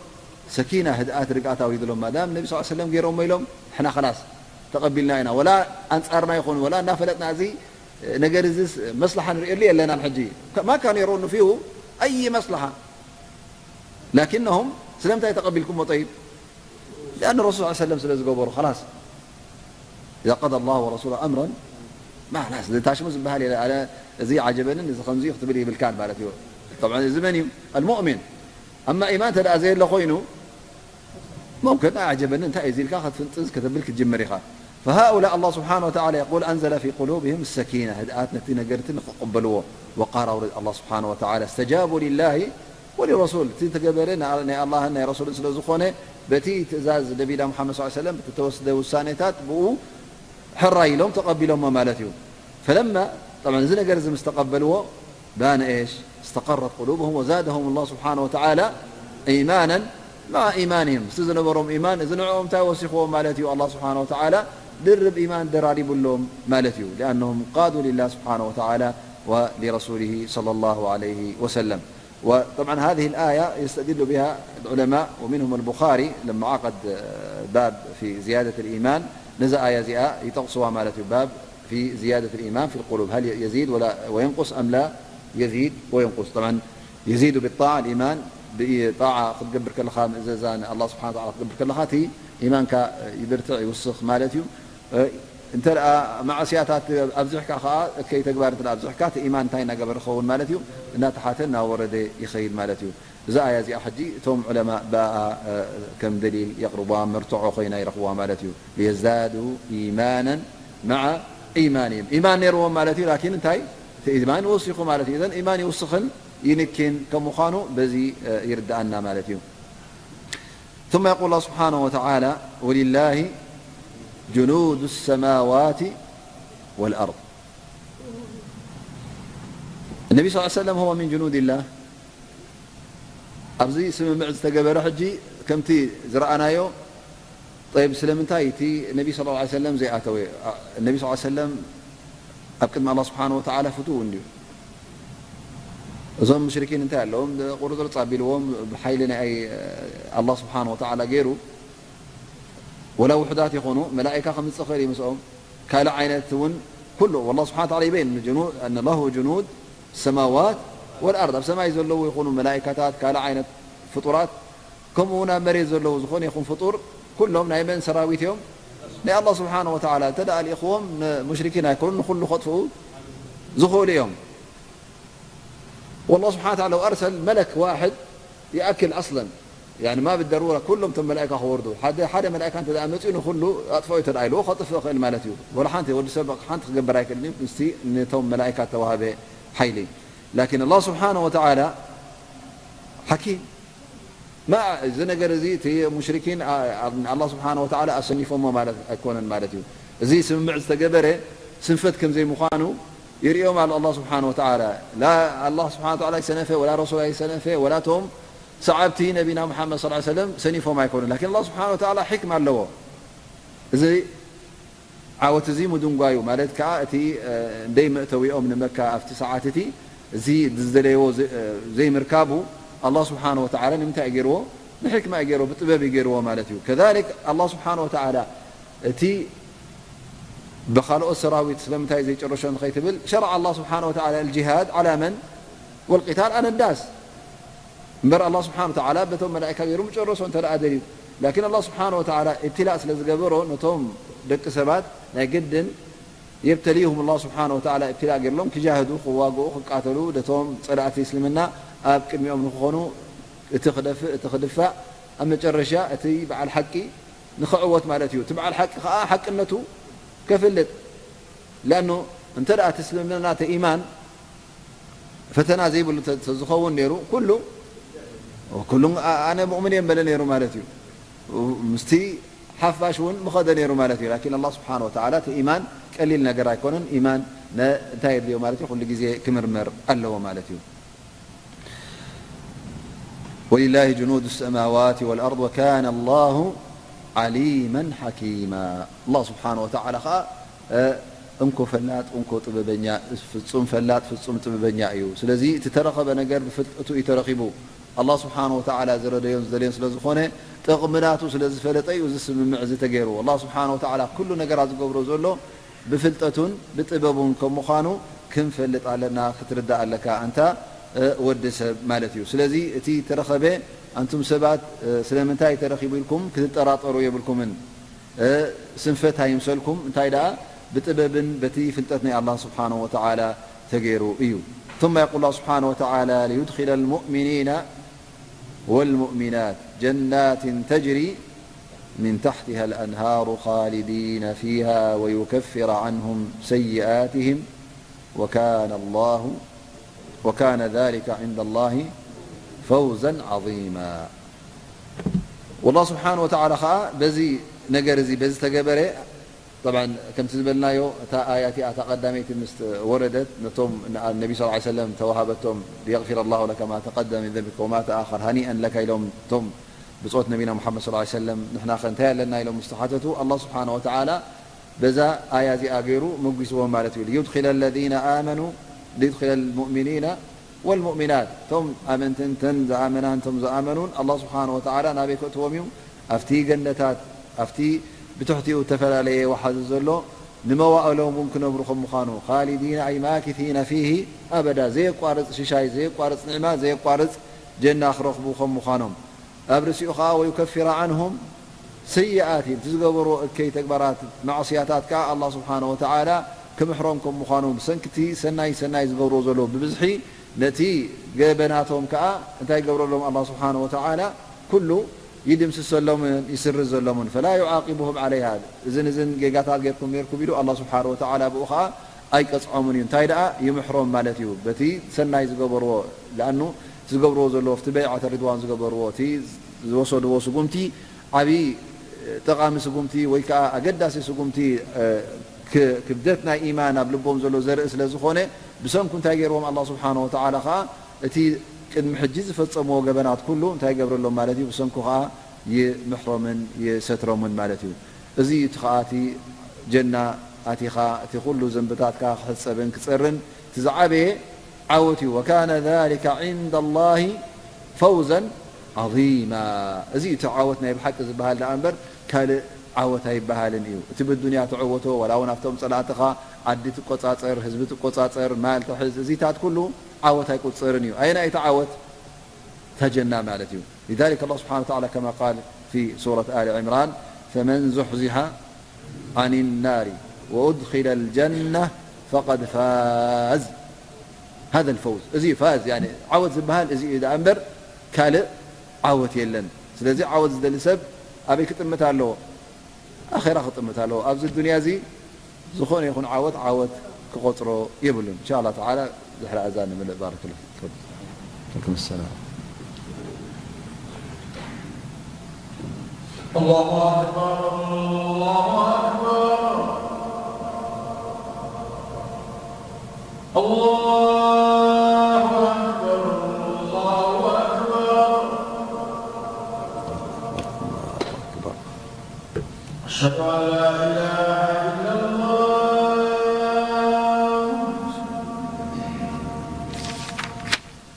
ሰኪና፣ ህድኣት፣ ርግኣት ኣውሪዱሎም። ማዳም ነቢ ስ ሰለም ገይሮሞ ኢሎም፣ ንሕና ኸላስ ተቐቢልና ኢና። ወላ ኣንጻርና ይኹን፣ ወላ እናፈለጥና እዚ ነገር እዚስ መስለሓ ንርእየሉ የለናን። ሕጂ ማ ካኑ የረውኑ ፊሁ ኣይ መስለሓ። ላኪነሁም ስለምንታይ ተቐቢልኩሞ? ጠይብ፣ ሊኣን ረሱል ስ ሰለም ስለ ዝገበሩ፣ ኸላስ። ኢዛ ቀዳ ላሁ ወረሱሉ ኣምረን፣ ማ ኸላስ፣ እዚ ታሽሙ ዝበሃል የለ፣ ኣነ እዚ ዓጀበንን እዚ ከምዚ ክትብል ይብልካን ማለት እዩ። ጠብዓን እዚ መን እዩ? ኣልሙእሚን። ኣማ ኢማን እንተ ደኣ ዘየለ ኮይኑ፣ ሙምክን ኣዕጀበኒ እንታይ እዩ ኢልካ ክትፍንጥዝ ከተብል ክትጅምር ኢኻ። فهؤلاء الله سبحانه وتعالى يقول أنزل في قلوبهم السكينة፣ ህድኣት ነቲ ነገርቲ ንክቕበልዎ። ወቃር ኣውረድ ኣላህ ስብሓነ ወተዓላ። استجابوا لله ولرسول፣ እቲ ተገበረ ናይ ኣላህን ናይ ረሱልን ስለ ዝኾነ፣ በቲ ትእዛዝ ነቢና ሙሓመድ ሰለላሁ ዐለይሂ ወሰለም፣ በቲ ተወስደ ውሳኔታት ብኡ ሕራይ ኢሎም ተቐቢሎሞ ማለት እዩ። فلما، ጠብዓን እዚ ነገር እዚ ምስ ተቐበልዎ፣ بان إيش؟ استقرت قلوبهم وزادهم الله سبحانه وتعالى إيمانا مع إيمانهم። ምስቲ ዝነበሮም ኢማን፣ እዚ ንዕኦም እንታይ ወሲኽዎም ማለት እዩ? ኣላህ ስብሓነ ወተዓላ ድርብ ኢማን ደራሪቡሎም ማለት እዩ። لأنهم انقادوا لله سبحانه وتعالى ولرسوله صلى الله عليه وسلم. وطبعا هذه الآية يستدل بها العلماء ومنهم البخاري لما عقد باب في زيادة الإيمان، ነዛ ኣያ እዚኣ ይጠቕስዋ ማለት እዩ። باب في زيادة الإيمان في القلوب، هل يزيد ولا، وينقص أم لا يزيد وينقص؟ طبعا يزيد بالطاعة الإيمان، ብጣዓ ክትገብር ከለኻ፣ ምእዘዛ ንኣላህ ስብሓነ ወተዓላ ክትገብር ከለኻ፣ እቲ ኢማንካ ይብርትዕ፣ ይውስኽ ማለት እዩ። እንተ ደኣ ማዕስያታት ኣብዚሕካ ኸዓ፣ እከይ ተግባር እንተ ደኣ ኣብዚሕካ፣ እቲ ኢማን እንታይ እናገበረ ክኸውን ማለት እዩ? እናተሓተ እናወረደ ይኸይድ ማለት እዩ። እዛ ኣያ እዚኣ ሕጂ እቶም ዑለማ ብኣኣ፣ እ፣ ከም ደሊል የቕርቧ፣ መርትዖ ኮይና ይረኽብዋ ማለት እዩ። ليزدادوا إيمانا مع إيمانهم። ኢማን ነይርዎም ማለት እዩ፣ ላኪን እንታይ? እቲ ኢማን ወሲኹ ማለት እዩ። እዘን ኢማን ይውስኽን ይንኪን ከም ምዃኑ በዚ፣ እ፣ ይርድኣና ማለት እዩ። ثم يقول الله سبحانه وتعالى: ولله جنود السماوات والأرض. النبي صلى الله عليه وسلم هو من جنود الله. ኣብዚ ስምምዕ ዝተገበረ ሕጂ ከምቲ ዝረኣናዮ፣ ጠይብ፣ ስለምንታይ እቲ ነቢ ሰለላሁ ዐለይሂ ወሰለም ዘይኣተወ? አ-፣ ነቢ ሰለላሁ ዐለይሂ ወሰለም ኣብ ቅድሚ ኣላህ ስብሓነሁ ወተዓላ ፍቱው እንድዩ። እዞም ሙሽሪኪን እንታይ ኣለዎም? ቁርፅርፅ ኣቢልዎም፣ ብሓይሊ ናይ ኣላህ ስብሓነሁ ወተዓላ ገይሩ፣ ወላ ውሑዳት ይኾኑ፣ መላኢካ ከምፅእ ይኽእል እዩ ምስኦም። ካልእ ዓይነት እውን ኩሉ፣ ወላህ ስብሓነ ወተዓላ ይበይን፣ ጅኑ-፣ ኣነ ለሁ ጅኑድ ሰማዋት ወልኣርድ፣ ኣብ ሰማይ ዘለዉ ይኹኑ መላኢካታት፣ ካልእ ዓይነት ፍጡራት፣ ከምኡ እውን ኣብ መሬት ዘለዉ ዝኾነ ይኹን ፍጡር፣ ኩሎም ናይ መን ሰራዊት እዮም? ናይ ኣላህ ስብሓነ ወተዓላ። እንተ ደኣ ልኢኽዎም፣ ንሙሽሪኪን ኣይኮኑን፣ ንኹሉ ከጥፍኡ ዝኽእሉ እዮም። ወላህ ስብሓነ ወተዓላ ለው ኣርሰል መለክ ዋሕድ ይኣክል ኣስለን። ያኒ ማ ብደሩራ ኩሎም እቶም መላኢካ ክወርዱ፣ ሓደ፣ ሓደ መላኢካ እንተ ደኣ መጺኡ ንኹሉ ኣጥፍኦ እንተ ደኣ ኢልዎ ከጥፍእ ይኽእል ማለት እዩ። ወላ ሓንቲ ወዲ ሰብ ሓንቲ ክገብር ኣይክእልን እዩ፣ ምስቲ ነቶም መላኢካ እተዋህበ ሓይሊ። ላኪን ኣላህ ስብሓነሁ ወተዓላ ሓኪም፣ ማ እዚ ነገር እዚ እቲ ሙሽሪኪን ኣ-፣ ኣ-፣ ንኣላህ ስብሓነሁ ወተዓላ ኣሰኒፎሞ ማለት ኣይኮነን ማለት እዩ። እዚ ስምምዕ ዝተገበረ ስንፈት ከም ዘይምዃኑ ይርእዮም ኣሎ ኣላህ ስብሓነሁ ወተዓላ። ላ ኣላህ ስብሓነሁ ወተዓላ ኣይሰነፈ፣ ወላ ረሱል ኣይሰነፈ፣ ወላ እቶም ሰዓብቲ ነቢና ሙሓመድ ሰለላሁ ዐለይሂ ወሰለም ሰኒፎም ኣይኮኑን። ላኪን ኣላህ ስብሓነሁ ወተዓላ ሕክማ ኣለዎ። እዚ ዓወት እዚ ምድንጓዩ ማለት ከኣ እቲ፣ እ፣ ደይ መእተዊኦም ንመካ ኣብቲ ሰዓት እቲ እዚ ዝደለይዎ ዘ-፣ እ፣ ዘይምርካቡ ኣላህ ስብሓነሁ ወተዓላ ንምንታይ እዩ ገይርዎ? ንሕክማ እዩ ገይርዎ፣ ብጥበብ እዩ ገይርዎ ማለት እዩ። ከዛሊክ ኣላህ ስብሓነሁ ወተዓላ እቲ ብኻልኦት ሰራዊት ስለምንታይ ዘይጨረሾ ንኸይትብል፣ ሸርዐ ኣላህ ስብሓነሁ ወተዓላ ኣልጅሃድ ዓላ መን? ወልቂታል ዓላ ናስ። እምበር ኣላህ ስብሓነሁ ወተዓላ በቶም መላኢካ ገይሩ ምጨረሶ እንተ ደኣ ደልዩ። ላኪን ኣላህ ስብሓነሁ ወተዓላ ኢብትላእ ስለ ዝገበሮ ነቶም ደቂ ሰባት ናይ ግድን የብተልይሁም ኣላህ ስብሓነሁ ወተዓላ ኢብትላእ ገይርሎም ክጃህዱ፣ ክዋግኡ፣ ክቃተሉ፣ ነቶም ጸላእቲ እስልምና ኣብ ቅድሚኦም ንክኾኑ እቲ ክደፍእ፣ እቲ ክድፋእ፣ ኣብ መጨረሻ እቲ በዓል ሓቂ ንኽዕወት ማለት እዩ። እቲ በዓል ሓቂ ከኣ ሓቅነቱ ከፍልጥ። ሊኣኑ እንተ ደኣ እቲ እስልምና እቲ ኢማን ፈተና ዘይብሉ ተ-፣ ተዝኸውን ነይሩ፣ ኩሉ፣ ኩሉ ኣ-፣ ኣነ ሙእምን እየ ምበለ ነይሩ ማለት እዩ። ምስቲ ሓፋሽ እውን ምኸደ ነይሩ ማለት እዩ። ላኪን ኣላህ ስብሓነ ወተዓላ እቲ ኢማን ቀሊል ነገር ኣይኮነን። ኢማን ነ-፣ እንታይ የድልዮ ማለት እዩ? ኩሉ ግዜ ክምርመር ኣለዎ ማለት እዩ። ወሊላሂ ጅኑዱ ሰማዋት ወልኣርድ ወካነ ኣላሁ ዓሊመን ሓኪማ። ኣላህ ስብሓነ ወተዓላ ኸዓ፣ እ፣ እንኮ ፈላጥ፣ እንኮ ጥበበኛ፣ ፍጹም ፈላጥ፣ ፍጹም ጥበበኛ እዩ። ስለዚ እቲ ተረኸበ ነገር ብፍልጠቱ እዩ ተረኺቡ። ኣላህ ስብሓነ ወተዓላ ዝረደዮን ዝደልዮን ስለ ዝኾነ፣ ጥቕሚ ናቱ ስለ ዝፈለጠ እዩ እዚ ስምምዕ እዚ ተገይሩ። ኣላህ ስብሓነ ወተዓላ ኩሉ ነገራት ዝገብሮ ዘሎ ብፍልጠቱን ብጥበቡን ከም ምዃኑ ክንፈልጥ ኣለና፣ ክትርዳእ ኣለካ፣ ኣንታ፣ እ፣ ወዲ ሰብ ማለት እዩ። ስለዚ እቲ ተረኸበ፣ ኣንቱም ሰባት፣ እ፣ ስለምንታይ ተረኺቡ ኢልኩም ክትጠራጠሩ የብልኩምን። እ፣ ስንፈት ኣይምሰልኩም፣ እንታይ ደኣ ብጥበብን በቲ ፍልጠት ናይ ኣላህ ስብሓነሁ ወተዓላ ተገይሩ እዩ። ثم يقول الله سبحانه وتعالى ليدخل المؤمنين والمؤمنات جنات تجري من تحتها الأنهار خالدين فيها ويكفر عنهم سيئاتهم وكان الله وكان ذلك عند الله فوزا عظيما. والله سبحانه وتعالى ኸዓ በዚ ነገር እዚ በዚ ተገበረ طبعا ከምቲ ዝበልናዮ እታ ኣያ እቲኣ እታ ቀዳመይቲ ምስ ወረደት ነቶም ን-፣ ነቢ صلى الله عليه وسلم ተዋሃበቶም ليغفر الله لك ما تقدم من ذنبك وما تأخر هنيئا لك ኢሎም እቶም ብጾት ነቢና ሙሓመድ صلى الله عليه وسلم ንሕና ከ እንታይ ኣለና ኢሎም ምስ ተሓተቱ ኣላህ ስብሓነ ወተዓላ በዛ ኣያ እዚኣ ገይሩ መጒስዎም ማለት እዩ። ليدخل الذين آمنوا ليدخل المؤمنين والمؤمنات እቶም ኣመንትን እተን ዝኣመናን እቶም ዝኣመኑን ኣላህ ስብሓነ ወተዓላ ናበይ ከእትዎም እዩ? ኣብቲ ገነታት ኣብቲ ብትሕቲኡ እተፈላለየ ወሓዚ ዘሎ ንመዋእሎም እውን ክነብሩ ከም ምዃኑ خالدين أي ماكثين فيه أبدا ዘየቋርጽ ሽሻይ ዘየቋርጽ ንዕማ ዘየቋርጽ ጀና ክረኽቡ ከም ምዃኖም ኣብ ርእሲኡ ኸዓ ويكفر عنهم سيئاتهم እቲ ዝገበርዎ እከይ ተግባራት ማዕስያታት ከኣ ኣላህ ስብሓነ ወተዓላ ክምሕሮም ከም ምዃኑ ብሰንኪ እቲ ሰናይ ሰናይ ዝገብርዎ ዘለዉ ብብዝሒ ነቲ ገበናቶም ከኣ እንታይ ይገብረሎም ኣላህ ስብሓነ ወተዓላ ኩሉ ይድምስሰሎምን ይስርዘሎምን فلا يعاقبهم عليها እዝን እዝን ጌጋታት ጌርኩም ኔርኩም ኢሉ ኣላህ ስብሓነ ወተዓላ ብኡ ኸዓ ኣይቀጽዖምን እዩ እንታይ ደኣ ይምሕሮም ማለት እዩ በቲ ሰናይ ዝገበርዎ ለኣኑ ዝገብርዎ ዘለዎ ኣብቲ በይዓተ ሪድዋን ዝገበርዎ እቲ ዝወሰድዎ ስጉምቲ ዓብዪ ጠቓሚ ስጉምቲ ወይ ከዓ ኣገዳሲ ስጉምቲ ክብደት ናይ ኢማን ኣብ ልቦም ዘሎ ዘርኢ ስለ ዝኾነ ብሰንኩ እንታይ ገይርዎም ኣላ ስብሓን ወተዓላ ከዓ እቲ ቅድሚ ሕጂ ዝፈፀምዎ ገበናት ኩሉ እንታይ ይገብረሎም ማለት እዩ ብሰንኩ ከዓ ይምሕሮምን ይሰትሮምን ማለት እዩ። እዚ እቲ ከዓ እቲ ጀና ኣቲኻ እቲ ኩሉ ዘንብታትካ ክሕፀብን ክፀርን እቲ ዝዓበየ ዓወት እዩ። وكان ذلك عند الله فوزا عظيما እዚ እቲ ዓወት ናይ ብሓቂ ዝበሃል ደኣ እምበር ካልእ ዓወት ኣይበሃልን እዩ። እቲ ብዱንያ ትዕወቶ ዋላ እውን ኣብቶም ፀላእትኻ ዓዲ ትቆፃፀር፣ ህዝቢ ትቆፃፀር፣ ማል ትሕዝ እዚታት ኩሉ ዓወት ኣይቁፅርን እዩ። ኣየናይ እቲ ዓወት? ተጀና ማለት እዩ። لذلك الله سبحانه وتعالى كما قال في سورة آل عمران فمن زحزح عن النار وأدخل الجنة فقد فاز هذا الفوز እዚ ፋዝ يعني ዓወት ዝበሃል እዚ እዩ ደኣ እምበር ካልእ ዓወት የለን። ስለዚ ዓወት ዝደሊ ሰብ ኣበይ ክጥምት ኣለዎ? ኣኼራ ክጥምት ኣለዎ። ኣብዚ ዱንያ እዚ ዝኾነ ይኹን ዓወት ዓወት ክቆፅሮ የብሉን። إن شاء الله تعالى ድሕሪ ኣዛን ንምልእ። بارك الله فيكم. عليكم السلام. الله أكبر الله أكبر الله أكبر الله أكبر. أشهد أن لا إله إلا الله.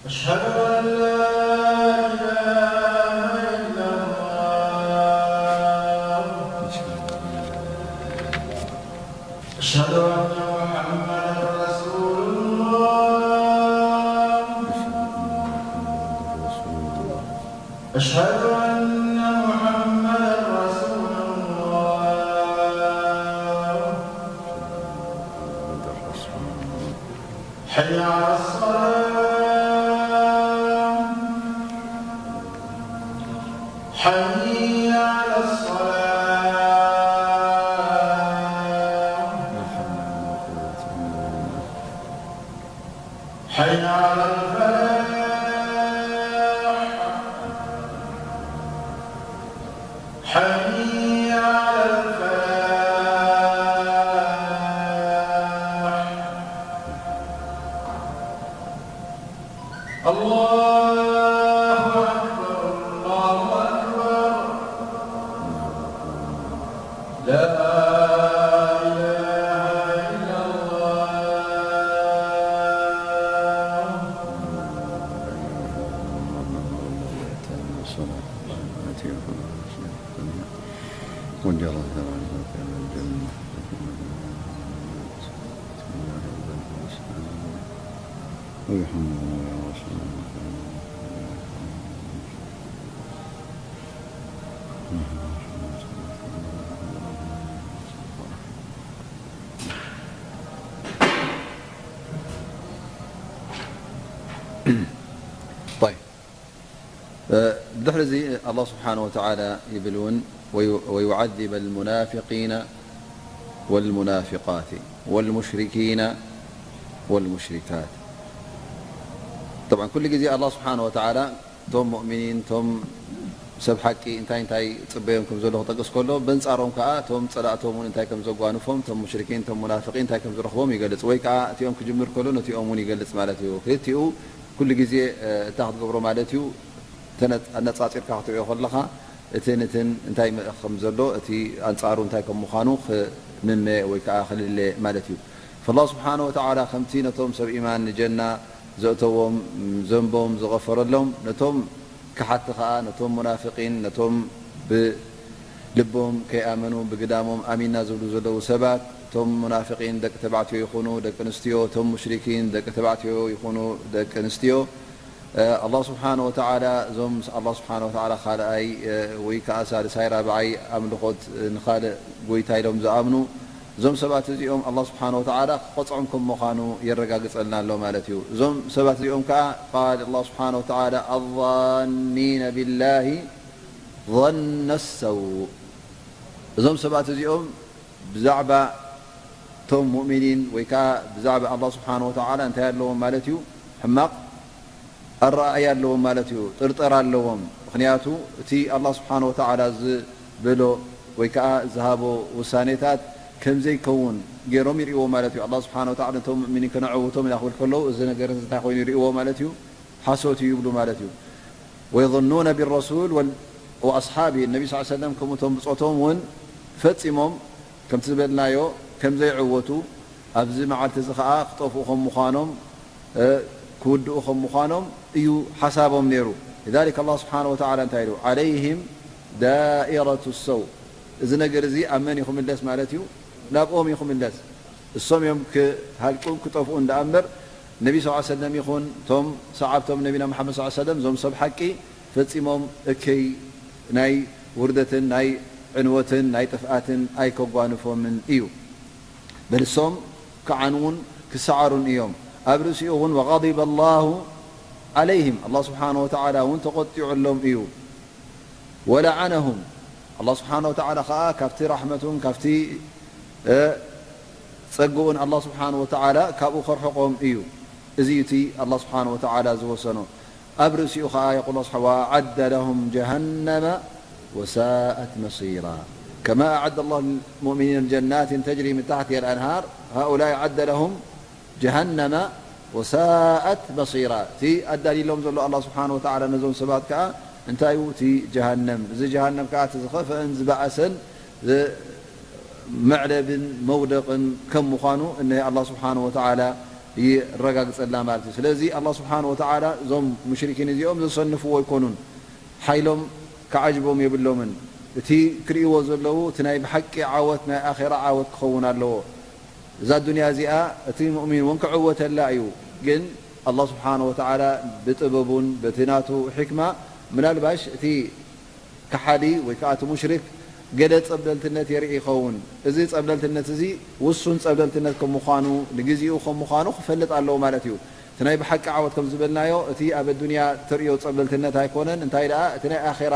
أشهد أن لا إله إلا الله. أشهد أن محمدا رسول الله. أشهد أن محمدا رسول الله. حي على الصلاة. حي على الصلاة. حي على الفلاح. حي على الفلاح. الله أكبر، الله أكبر. لا إله إلا الله. طيب. እ፣ ብድሕሪ እዚ ኣላህ ስብሓነ ወተዓላ ይብል እውን፣ "ወዩ-፣ ወዩዓዚበ ልሙናፊቂነ ወልሙናፊቃት ወልሙሽሪኪነ ወልሙሽሪካት።" ጠብዓን ኩሉ ግዜ ኣላህ ስብሓነ ወተዓላ እቶም ሙእሚኒን፣ እቶም ሰብ ሓቂ እንታይ እንታይ ጽበዮም ከም ዘሎ ክጠቅስ ከሎ፣ በንጻሮም ከኣ እቶም ጸላእቶም እውን እንታይ ከም ዘጓንፎም፣ እቶም ሙሽሪኪን፣ እቶም ሙናፍቂን እንታይ ከም ዝረኽቦም ይገልጽ። ወይ ከኣ እቲኦም ክጅምር ከሎ ነቲኦም እውን ይገልጽ ማለት እዩ። ክልቲኡ ኩሉ ግዜ፣ እ፣ እንታይ ክትገብሮ ማለት እዩ? ተነ-፣ ኣነጻጺርካ ክትሪኦ ከለኻ፣ እትን እትን እንታይ ምእኽ ከም ዘሎ፣ እቲ ኣንጻሩ እንታይ ከም ምዃኑ ክምመ ወይ ከኣ ክልለ ማለት እዩ። ፈላህ ስብሓነ ወተዓላ ከምቲ ነቶም ሰብ ኢማን ንጀና ዘእተዎም፣ ዘንቦም ዝቐፈረሎም፣ ነቶም ከሓቲ ከኣ፣ ነቶም ሙናፍቂን፣ ነቶም ብልቦም ከይኣመኑ ብግዳሞም ኣሚና ዝብሉ ዘለዉ ሰባት፣ እቶም ሙናፍቂን ደቂ ተባዕትዮ ይኹኑ ደቂ ኣንስትዮ፣ እቶም ሙሽሪኪን ደቂ ተባዕትዮ ይኹኑ ደቂ ኣንስትዮ፣ እ፣ ኣላህ ስብሓነ ወተዓላ፣ እዞም ኣላህ ስብሓነ ወተዓላ ካልኣይ፣ እ፣ ወይ ከኣ ሳልሳይ ራብዓይ ኣምልኾት ንኻልእ ጎይታ ኢሎም ዝኣምኑ፣ እዞም ሰባት እዚኦም ኣላህ ስብሓነ ወተዓላ ክቐጽዖም ከም ምዃኑ የረጋግጸልና ኣሎ ማለት እዩ። እዞም ሰባት እዚኦም ከኣ ቃል ኣላህ ስብሓነ ወተዓላ ኣዛኒነ ቢላሂ ظن السوء። እዞም ሰባት እዚኦም ብዛዕባ እቶም ሙእሚኒን ወይ ከኣ ብዛዕባ ኣላህ ስብሓነ ወተዓላ እንታይ ኣለዎም ማለት እዩ? ሕማቕ ኣረኣእያ ኣለዎም ማለት እዩ። ጥርጠራ ኣለዎም። ምኽንያቱ እቲ ኣላህ ስብሓነ ወተዓላ ዝበሎ ወይ ከኣ ዝሃቦ ውሳኔታት ከም ዘይከውን ገይሮም ይርእይዎ ማለት እዩ። ኣላህ ስብሓነ ወተዓላ ነቶም ሙእሚኒን ከነዕውቶም ኢና ክብል ከለዉ እዚ ነገር እዚ እንታይ ኮይኑ ይርእይዎ ማለት እዩ? ሓሶት እዩ ይብሉ ማለት እዩ። ويظنون بالرسول وال-، وأصحابه، ነቢ ስ ሰለም ከምኡ እቶም ብጾቶም እውን ፈጺሞም ከምቲ ዝበልናዮ ከም ዘይዕወቱ፣ ኣብዚ መዓልቲ እዚ ኸኣ ክጠፍኡ ከም ምዃኖም፣ እ፣ ክውድኡ ከም ምዃኖም እዩ ሓሳቦም ነይሩ። لذلك ኣላህ ስብሓነ ወተዓላ እንታይ ኢሉ? عليهم دائرة السوء። እዚ ነገር እዚ ኣብ መን እዩ ክምለስ ማለት እዩ? ናብኦም እዩ ክምለስ። እሶም እዮም ክሃልቁን ክጠፍኡን ደኣ እምበር፣ ነቢ ስ ሰለም ይኹን እቶም ሰዓብቶም ነቢና መሓመድ ስ ሰለም፣ እዞም ሰብ ሓቂ ፈጺሞም እከይ ናይ ውርደትን ናይ ዕንወትን ናይ ጥፍኣትን ኣይከጓንፎምን እዩ። በል እሶም ክዓንዉን ክሰዓሩን እዮም። ኣብ ርእሲኡ እውን وغضب الله عليهم፣ ኣላህ ስብሓነ ወተዓላ እውን ተቖጢዑሎም እዩ። ولعنهم، ኣላህ ስብሓነ ወተዓላ ኸኣ ካብቲ ራሕመቱን ካብቲ፣ እ፣ ጸግኡን ኣላህ ስብሓነ ወተዓላ ካብኡ ከርሕቖም እዩ። እዚ እዩ እቲ ኣላህ ስብሓነ ወተዓላ ዝወሰኖ። ኣብ ርእሲኡ ኸኣ يقول الله سبحانه وأعد لهم جهنم وساءت مصيرا. كما أعد الله للمؤمنين جنات تجري من تحتها الأنهار، هؤلاء أعد لهم جهنم وساءت مصيرا። እቲ ኣዳልዩሎም ዘሎ ኣላህ ስብሓነ ወተዓላ ነዞም ሰባት ከኣ እንታይ እዩ? እቲ ጀሃነም። እዚ ጀሃነም ከኣ እቲ ዝኸፍአን ዝበኣሰን ዝ-፣ መዕለብን መውደቕን ከም ምዃኑ እነሀ ኣላህ ስብሓነ ወተዓላ የረጋግጸልና ማለት እዩ። ስለዚ ኣላህ ስብሓነ ወተዓላ እዞም ሙሽሪኪን እዚኦም ዘሰንፍዎ ኣይኮኑን። ሓይሎም ክዓጅቦም የብሎምን። እቲ ክርእይዎ ዘለዉ እቲ ናይ ብሓቂ ዓወት ናይ ኣኼራ ዓወት ክኸውን ኣለዎ። እዛ ዱንያ እዚኣ እቲ ሙእሚን እውን ክዕወተላ እዩ። ግን ኣላህ ስብሓነ ወተዓላ ብጥበቡን በቲ ናቱ ሕክማ ምናልባሽ እቲ ከሓዲ ወይ ከኣ እቲ ሙሽሪክ ገለ ጸብለልትነት የርኢ ይኸውን። እዚ ጸብለልትነት እዚ ውሱን ጸብለልትነት ከም ምዃኑ፣ ንግዜኡ ከም ምዃኑ ክፈልጥ ኣለዎ ማለት እዩ። እቲ ናይ ብሓቂ ዓወት ከም ዝበልናዮ፣ እቲ ኣብ ኣዱንያ ተርእዮ ጸብለልትነት ኣይኮነን፣ እንታይ ደኣ እቲ ናይ ኣኼራ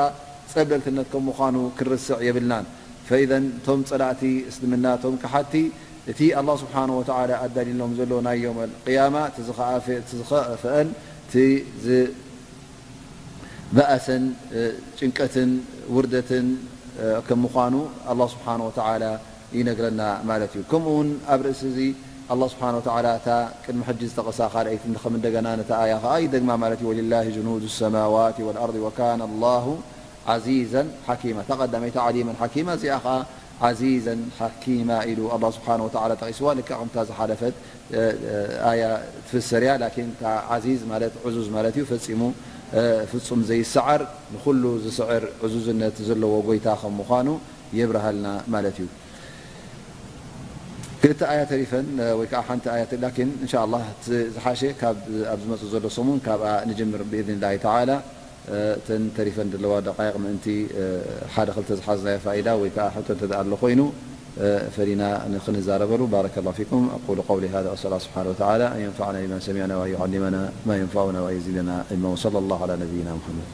ጸብለልትነት ከም ምዃኑ ክንርስዕ የብልናን። ፈኢዘን እቶም ጸላእቲ እስልምና፣ እቶም ከሓድቲ፣ እቲ ኣላህ ስብሓነሁ ወተዓላ ኣዳልዩሎም ዘሎ ናይ የውመል ቅያማ፣ እቲ ዝኸኣፈ-፣ እቲ ዝኸፈአን፣ እቲ ዝ-፣ በኣሰን፣ እ፣ ጭንቀትን ውርደትን፣ እ፣ ከም ምዃኑ ኣላህ ስብሓነሁ ወተዓላ ይነግረና ማለት እዩ። ከምኡ እውን ኣብ ርእሲ እዚ ኣላህ ስብሓነ ወተዓላ እታ ቅድሚ ሕጂ ዝጠቐሳ ካልኣይቲ ከም እንደገና ነታ ኣያ ኸዓ ይደግማ ማለት እዩ። ወሊላሂ ጅኑዱ ሰማዋቲ ወልኣርዲ ወካነ ኣላሁ ዓዚዘን ሓኪማ። እታ ቀዳመይቲ ዓሊመን ሓኪማ፣ እዚኣ ኸዓ ዓዚዘን ሓኪማ ኢሉ ኣላህ ስብሓነ ወተዓላ ጠቒስዋ። ልክዕ ከምታ ዝሓለፈት፣ እ፣ እ፣ ኣያ ትፍሰር እያ። ላኪን እታ ዓዚዝ ማለት ዕዙዝ ማለት እዩ። ፈጺሙ፣ እ፣ ፍጹም ዘይሰዓር፣ ንኹሉ ዝስዕር ዕዙዝነት ዘለዎ ጎይታ ከም ምዃኑ የብርሃልና ማለት እዩ። ክልተ ኣያ ተሪፈን፣ እ፣ ወይ ከዓ ሓንቲ ኣያ ተሪ-፣ ላኪን እንሻ ኣላህ እቲ ዝሓሸ ካብ ኣብ ዝመጽእ ዘሎ ሰሙን ካብኣ ንጅምር ብኢዝኒላሂ ተዓላ። እ፣ እተን ተሪፈን ዘለዋ ደቃይቕ ምእንቲ፣ እ፣ ሓደ ክልተ ዝሓዝናዮ ፋኢዳ ወይ ከዓ ሕቶ እንተ ኣሎ ኮይኑ፣ እ፣ ፈሊና ንክንዛረበሉ። ባረከላሁ ፊኩም። أقول قولي هذا وأسأل الله سبحانه وتعالى أن ينفعنا بما سمعنا وأن يعلمنا ما ينفعنا وأن يزيدنا علما وصلى الله على نبينا محمد.